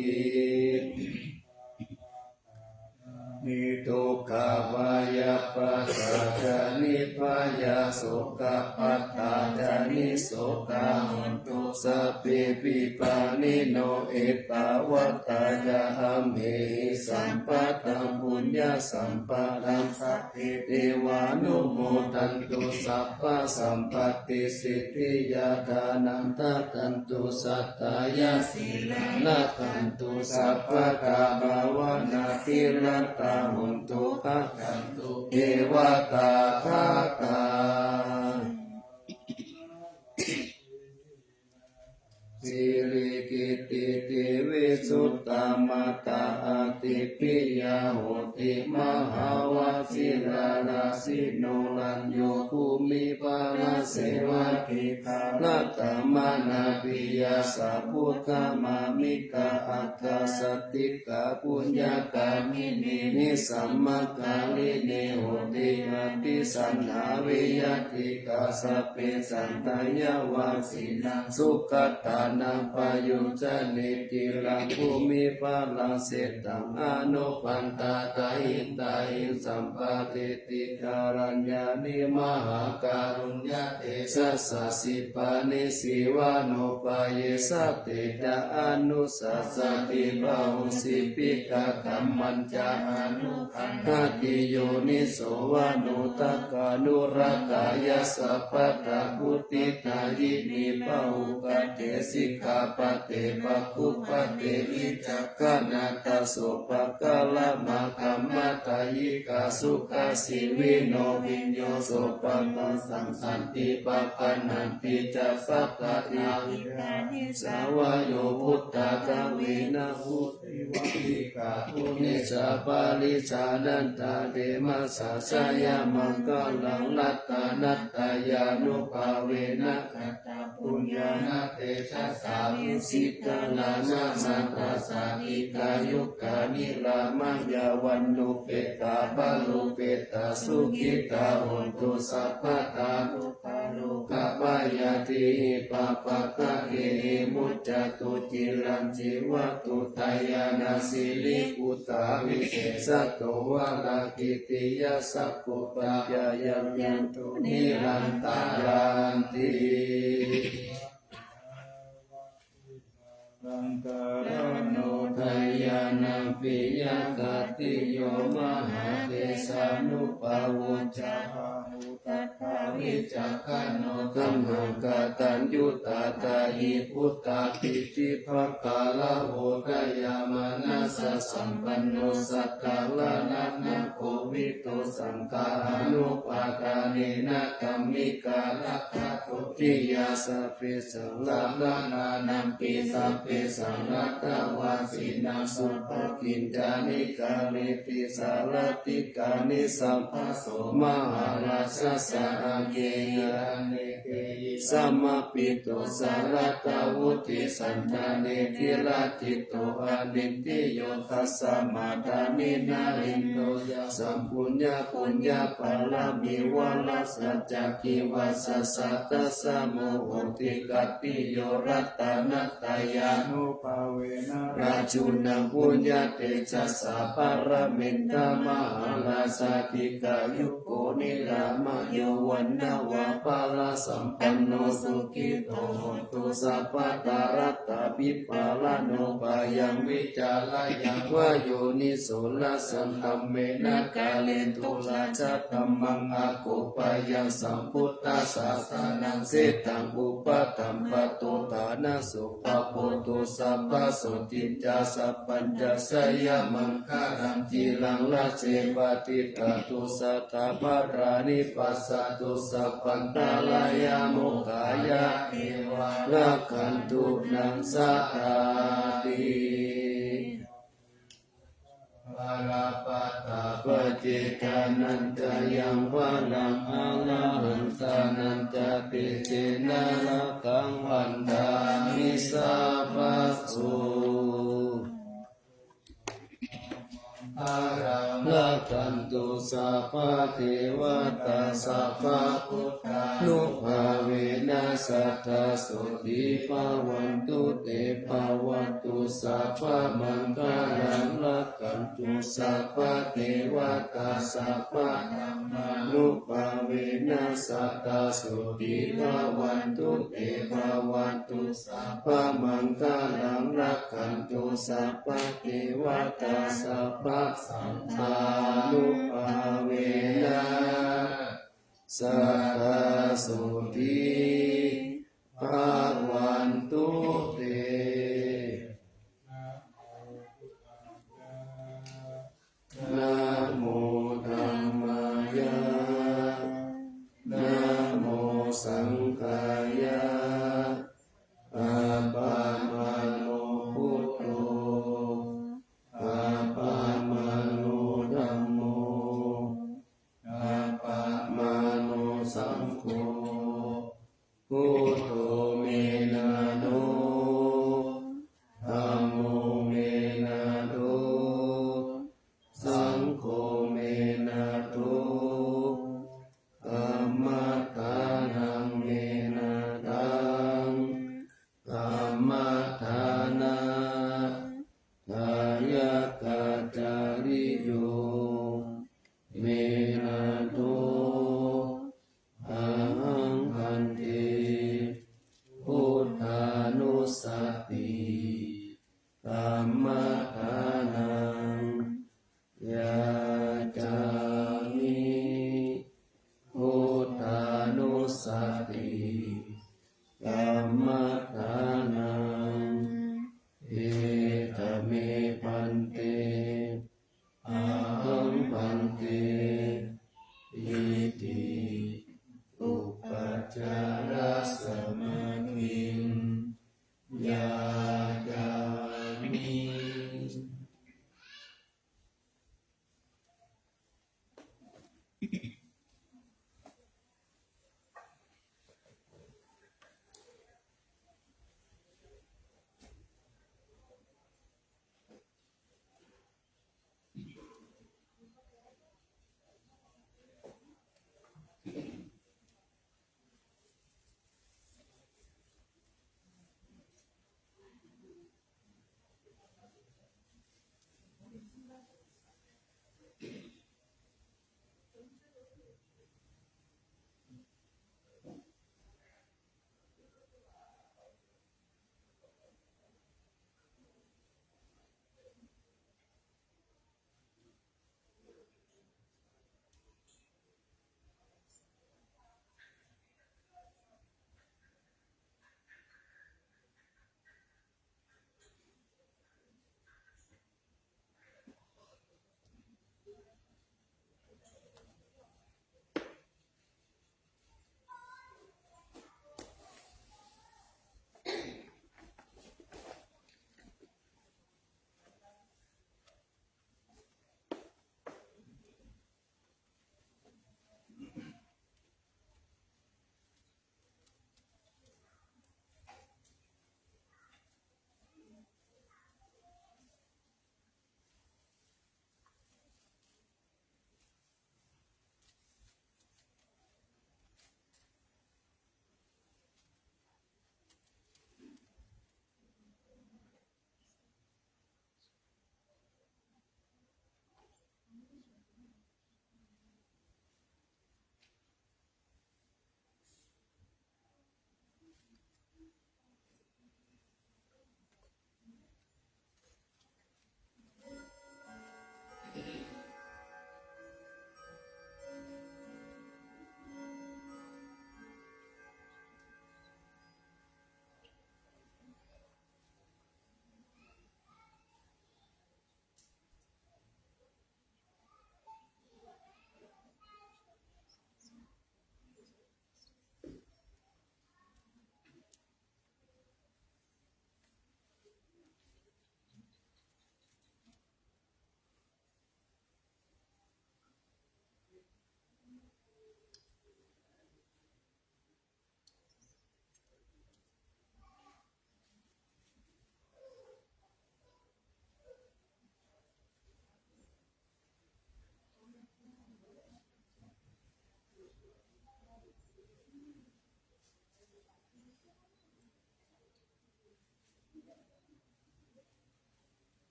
Nidukkhā bhayappattā ca nibbhayā sokappattā ca nissokā hontu sabbepi pāṇino. Ettāvatā ca amhehi sambhataṃ puññasampadaṃ sabbe devānumodantu sabbasampattisiddhiyā. Dānaṃ dadantu saddhāya sīlaṃ rakkhantu sabbadā bhāvanābhiratā hontu gacchantu devatāgatā. Sirikittidhi visuddhamattā ādibbhiyā hoti mahāvajirārājino. Rañño bhūmiparāsevakī khalattamanābhiyā sabbudhdhamammikā aṭṭhāsadik kā puññakāminī nisammakālinī hoti abhisaṇhā viyaṭṭhikā sabbe saṅkhāya vajjinānaṃ sugatānaṃ payojjanī. Khīlaṃ bhūmiparāsitaṃ anupaṇḍā tahiṃ tahiṃ sampatiṭṭhitā raññāni mahākāruñña tejasā sipāni sīvanupāyesā te ca anussasati bāhuṃ sipīkakammañca anuggaṇhāti yoniso manokammānubhāvāya sabbattha vuṭṭhidāyinī pahutatthe sikkhāpade pahutatthe vicakkhaṇā taso pakālamā kammadāyikā sukhajivinobhiñño sopāmaṃ santi pakaṇṇanti ca sabbaṃ ahitāni ca vayo vuṭṭhāga vena vuṭṭhi Vācikā pūrejā paricchannā, te mahāsayamaṅgalaṃ, ratanattayānubhāvena katapuññānatejasā, vijitā nānattha sāvakā, dīghāyukā niramayā, vaṇṇūpetā balūpetā, sukhitā hontu sabbadā. Rogabhayā tihi pāpaggahehi, muccantu ciraṃ jīvantu, dāyanā siribhūtā, visesato varāhagiriṃ, sakko paññāya yantu nirantaranti. Aṅgaraṇo dāyanā piyatāriyo, mahādesanubhāvo ca bāhusaccavicakkhaṇo, dhammākataññutā dāyī puttapītipakālo, udayamānassasampanno, saddhāvaraṇago vīto, saṅghānubhāvena dhammikā rakkhato, tiyā sabbe saṃvadanānampi sabbesaṃ atthavasinā, subhakiñcāni kareti sārathikāni, sabbaso mahārājassa āgeyhi, anekehi samāhito, sārathāvuthi sandhāne, kilajjito anindriyo, tasmā dāni narindo, yasaṃ puññapuññapāramī, vāra sañcāti vassa satta, samuhoti khattiyo, ratanattayānubhāvena, rājūnaṃ puññatejasā, pāramita mahārājā, dīghāyuko nirāmayo, vaṇṇavapālasampanno, sukhito hotu sabbadā, rattābhipālano, bhayaṃ vītarāgaṃ, vā yoniso, rājaṃ dhammena, kāretu rājadhammaṃ, akoppayaṃ sambuddhasāsanaṃ, sitaṃ upaṭṭhaṃ pattuttāna, supabuddho sabbasotthiñca, sabbañca jayamaṅgalaṃ, ciraṃ rājevati tato sadā, balaṃ pasātu sabbantarāyā, mokkhaṃ yāti va rakkhantu naṃ sadā ti. Balappattā paccekānañca yaṃ balaṃ, arahantānañca tejena rakkhaṃ bandhāmi sabbaso. Rakkhantu sabbadevatā, sabbabuddhānubhāvena, sadā sotthī bhavantu te. Bhavatu sabbamaṅgalaṃ, rakkhantu sabbadevatā, sabbadhammānubhāvena, sadā sotthī bhavantu te. Bhavatu sabbamaṅgalaṃ, rakkhantu sabbadevatā, sabbasaṅghānubhāvena, sadā sotthī bhavantu te. Namo dhammāya, namo saṅghāya, appamāṇo buddho, appamāṇo dhammo, appamāṇo saṅgho. Buddho me nāno, dhammo me nātho, saṅgho me nātho, dhammaddhānaṃ me nāthaṃ, dhammaddhāna dāyakācariyo me nātho. Ahaṃ bhante buddhānussati dhammaddhānaṃ yācāmi. Buddhānussati dhammaddhānaṃ. Etha me bhante, ahaṃ bhante, iti upacārasamaggim yācāmi.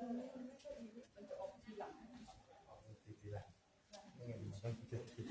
มันจะออกทีหลัง ติดทีหลัง ไม่งั้นมันต้องติด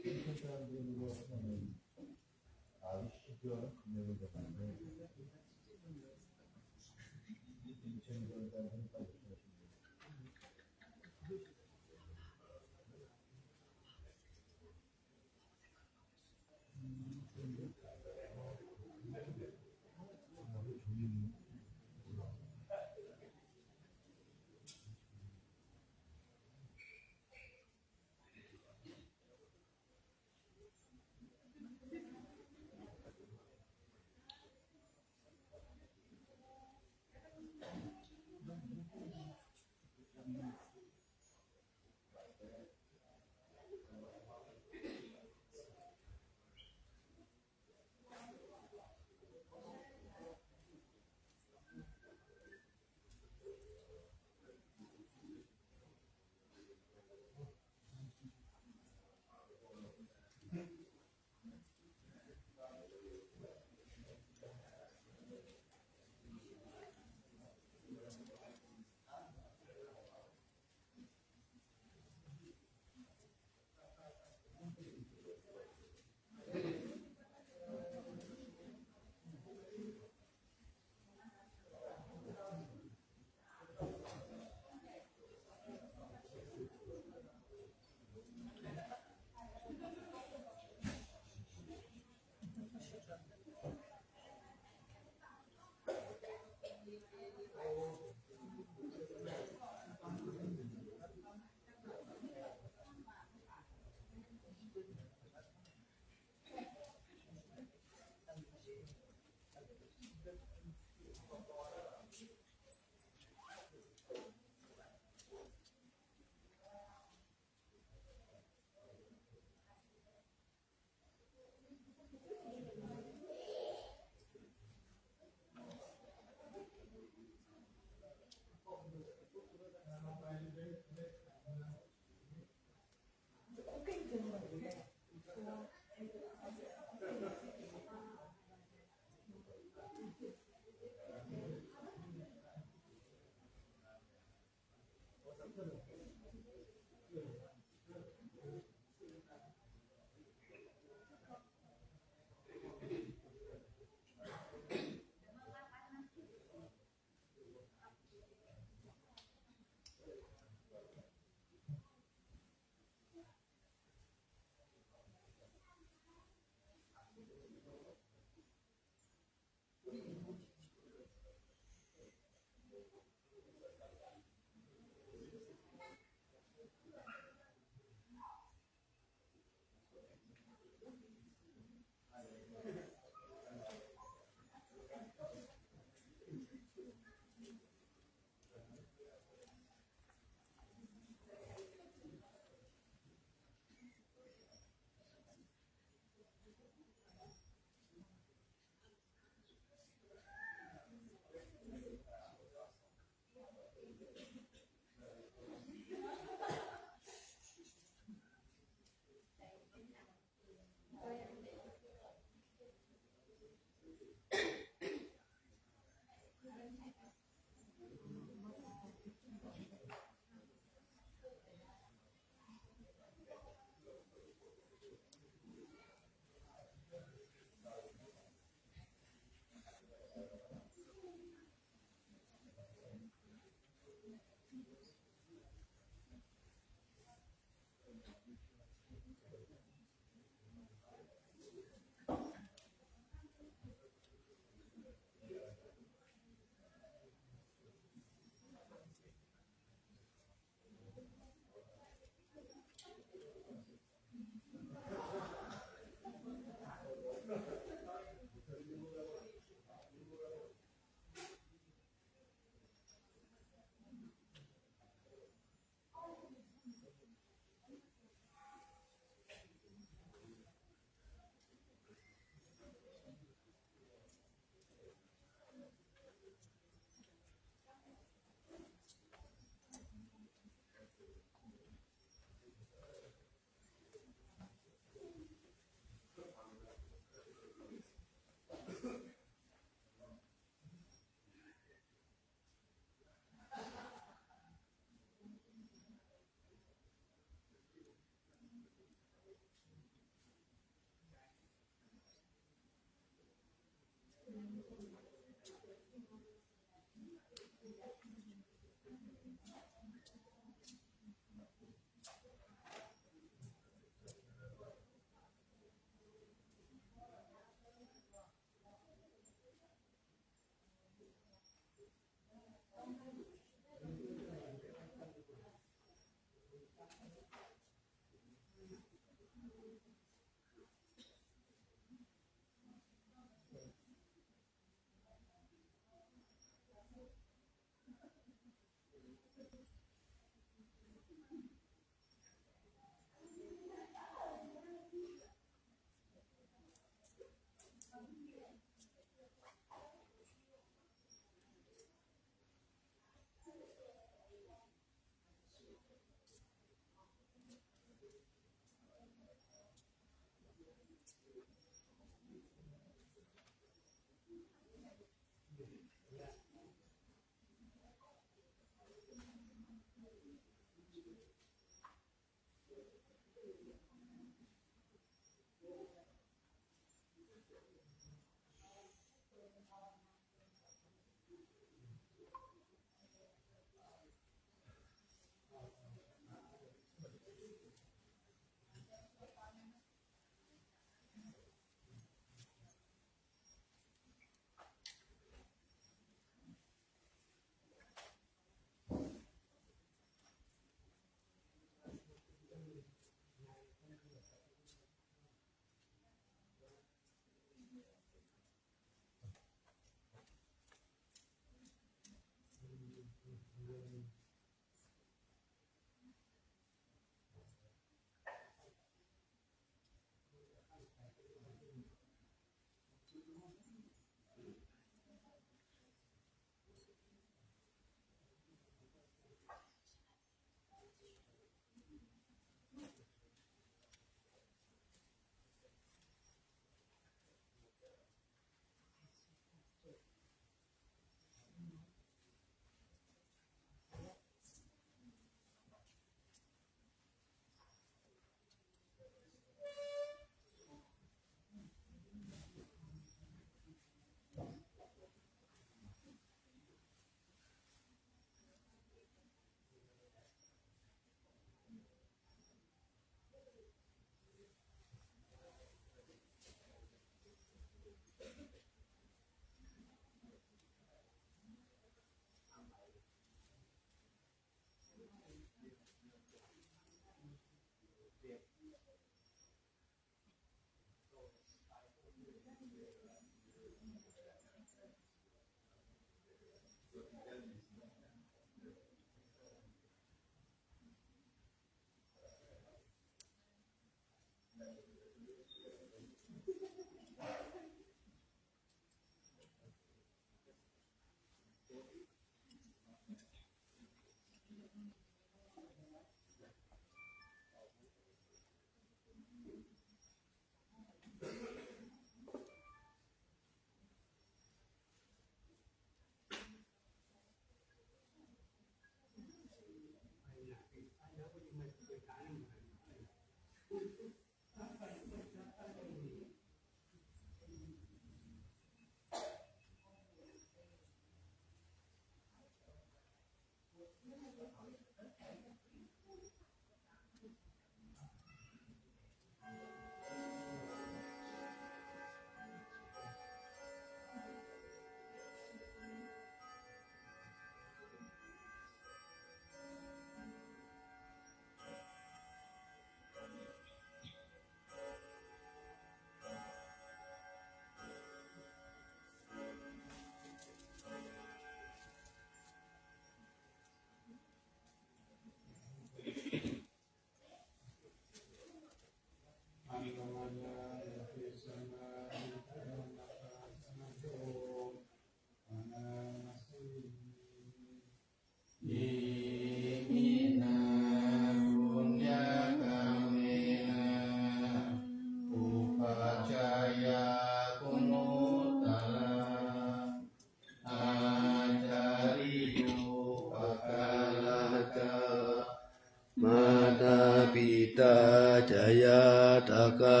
mātā pitā ca ñātakā,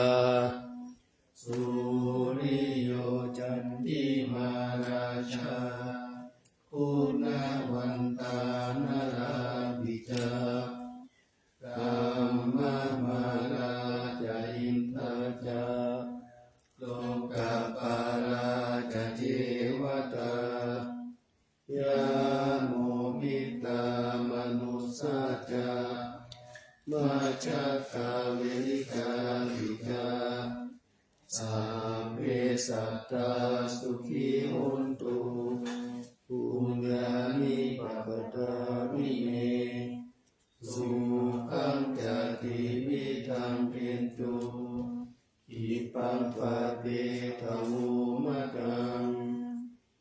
suriyo candimā rājā, guṇavantā narāpi ca, brahmamārā ca indā ca, lokapālā ca devatā, yamo mittā manussā ca, majjhattā verikāpi ca, sabbe sattā sukhī hontu, puññāni pakatāni me, sukhañca tividhaṃ dentu, khippaṃ pāpetha vomataṃ,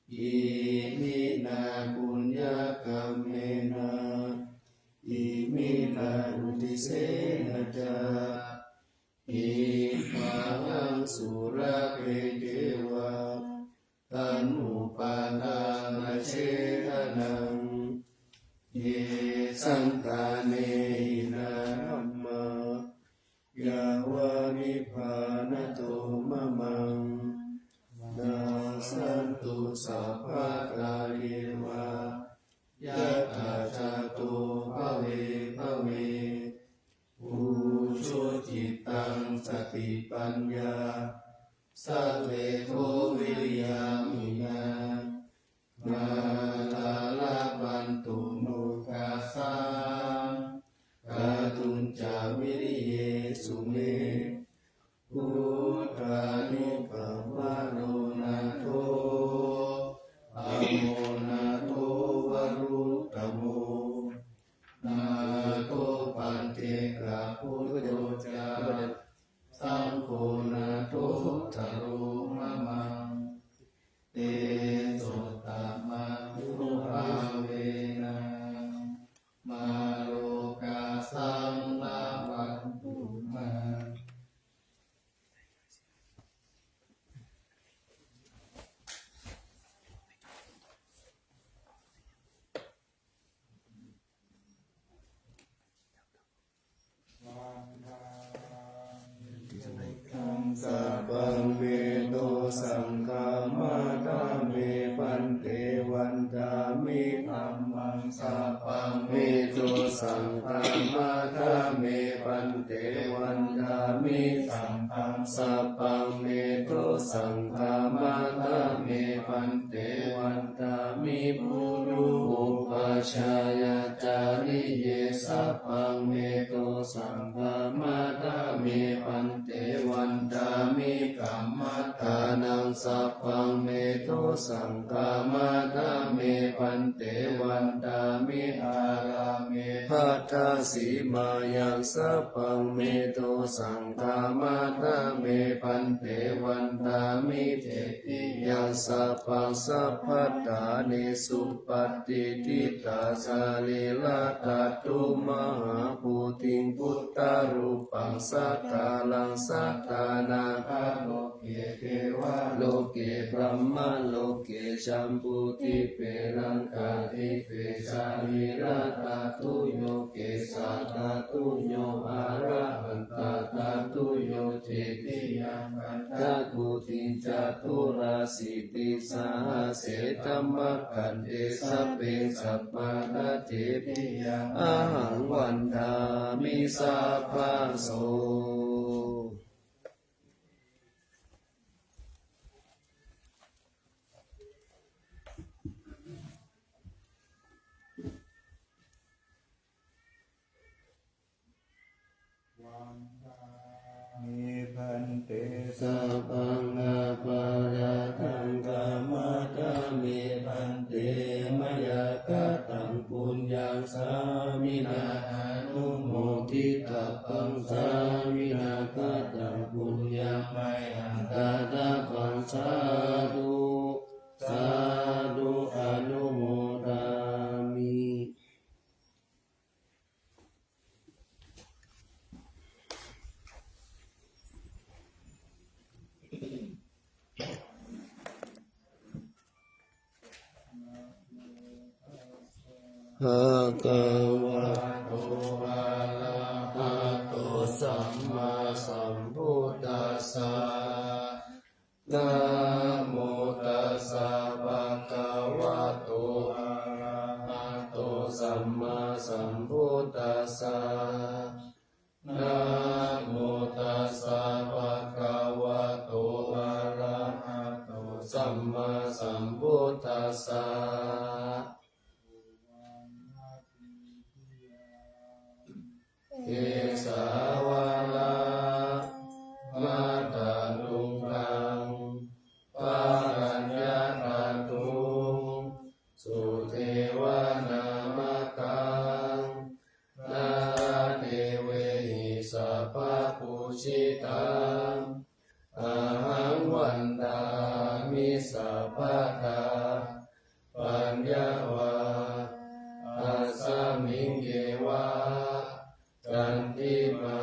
iminā puññakammena, iminā uddisena ca, khippāhaṃ sulabhe ceva, taṇhupādānachedanaṃ, ye santāne hīnā dhammā, yāva nibbānato mamaṃ, nassantu sabbadā yeva, yattha jāto bhave bhave, ujucittaṃ satipaññā, sallekho viriyamhinā, mārā labhantu nokāsaṃ, kātuñca viriyesu me, buddhānuppamāro nātho, dhammo nātho varuttamo, nātho paccekabuddho ca, saṅgho nāthottaro mamaṃ, tesottamānubhāvena, mārokāsaṃ labhantu mā. Sabbaṃ me dosaṃ khamatha me bhante, vandāmi dhammaṃ. Sabbaṃ me dosaṃ khamatha me bhante, vandāmi saṅghaṃ. Sabbaṃ me dosaṃ khamatha me bhante, vandāmi guru upajjhāyācariye. Sabbaṃ me dosaṃ khamatha me bhante, vandāmi kammaṭṭhānaṃ. Sabbaṃ me dosaṃ khamatha me bhante, vandāmi ārāme bhaddasīmāyaṃ. Sabbaṃ me dosaṃ khamatha me bhante, vandāmi cetiyaṃ. Sabbaṃ sabbaṭṭhānesu patiṭṭhitā sarīradhātu mahābodhiṃ buddharūpaṃ sakalaṃ sadā nāgaloke devaloke brahmaloke jambudīpe laṅkādīpe sarīradhātuyo kesādhātuyo arahan tadhātuyo cetiyaṃ pañcakoti caturāsītisahassedhammakkhandhe sabbe sabbaṭṭhacetiyaṃ ahaṃ vandāmi sabbaso. Me bhante sabbaṃ aparādhaṃ khamatha me bhante, mayā kataṃ puññaṃ sāminā anumoditabbaṃ, sāminā kataṃ puññaṃ mayhaṃ dātabbaṃ, sādhu sādhu anumodāmi. Bhagavato Namo tassa bhagavato arahato sammāsambuddhassa. Kesavāna mātātuggaṃ, balaññātā tuṃ, sudevanāmakhaṃ, nāradevehi sabbapūjitaṃ, ahaṃ vandāmi sabbadā. Paññā va asmiṃ yeva, candimā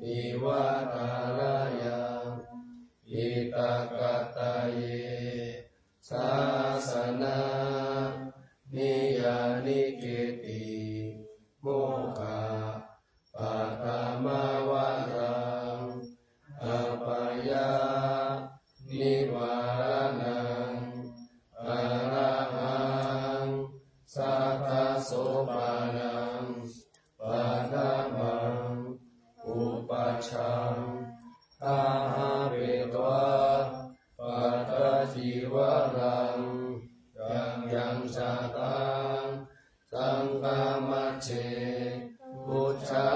iva thārāya, diṭṭhagadāye sāsana niyānike'ti, mokkha paṭhamavaraṃ apāya nivāraṇaṃ, arahaṃ satasopānaṃ, paṭhamaṃ upajjhaṃ āhapetvā pattacīvaraṃ, yaṃ yaṃ jātaṃ saṅghamajjhe pūjā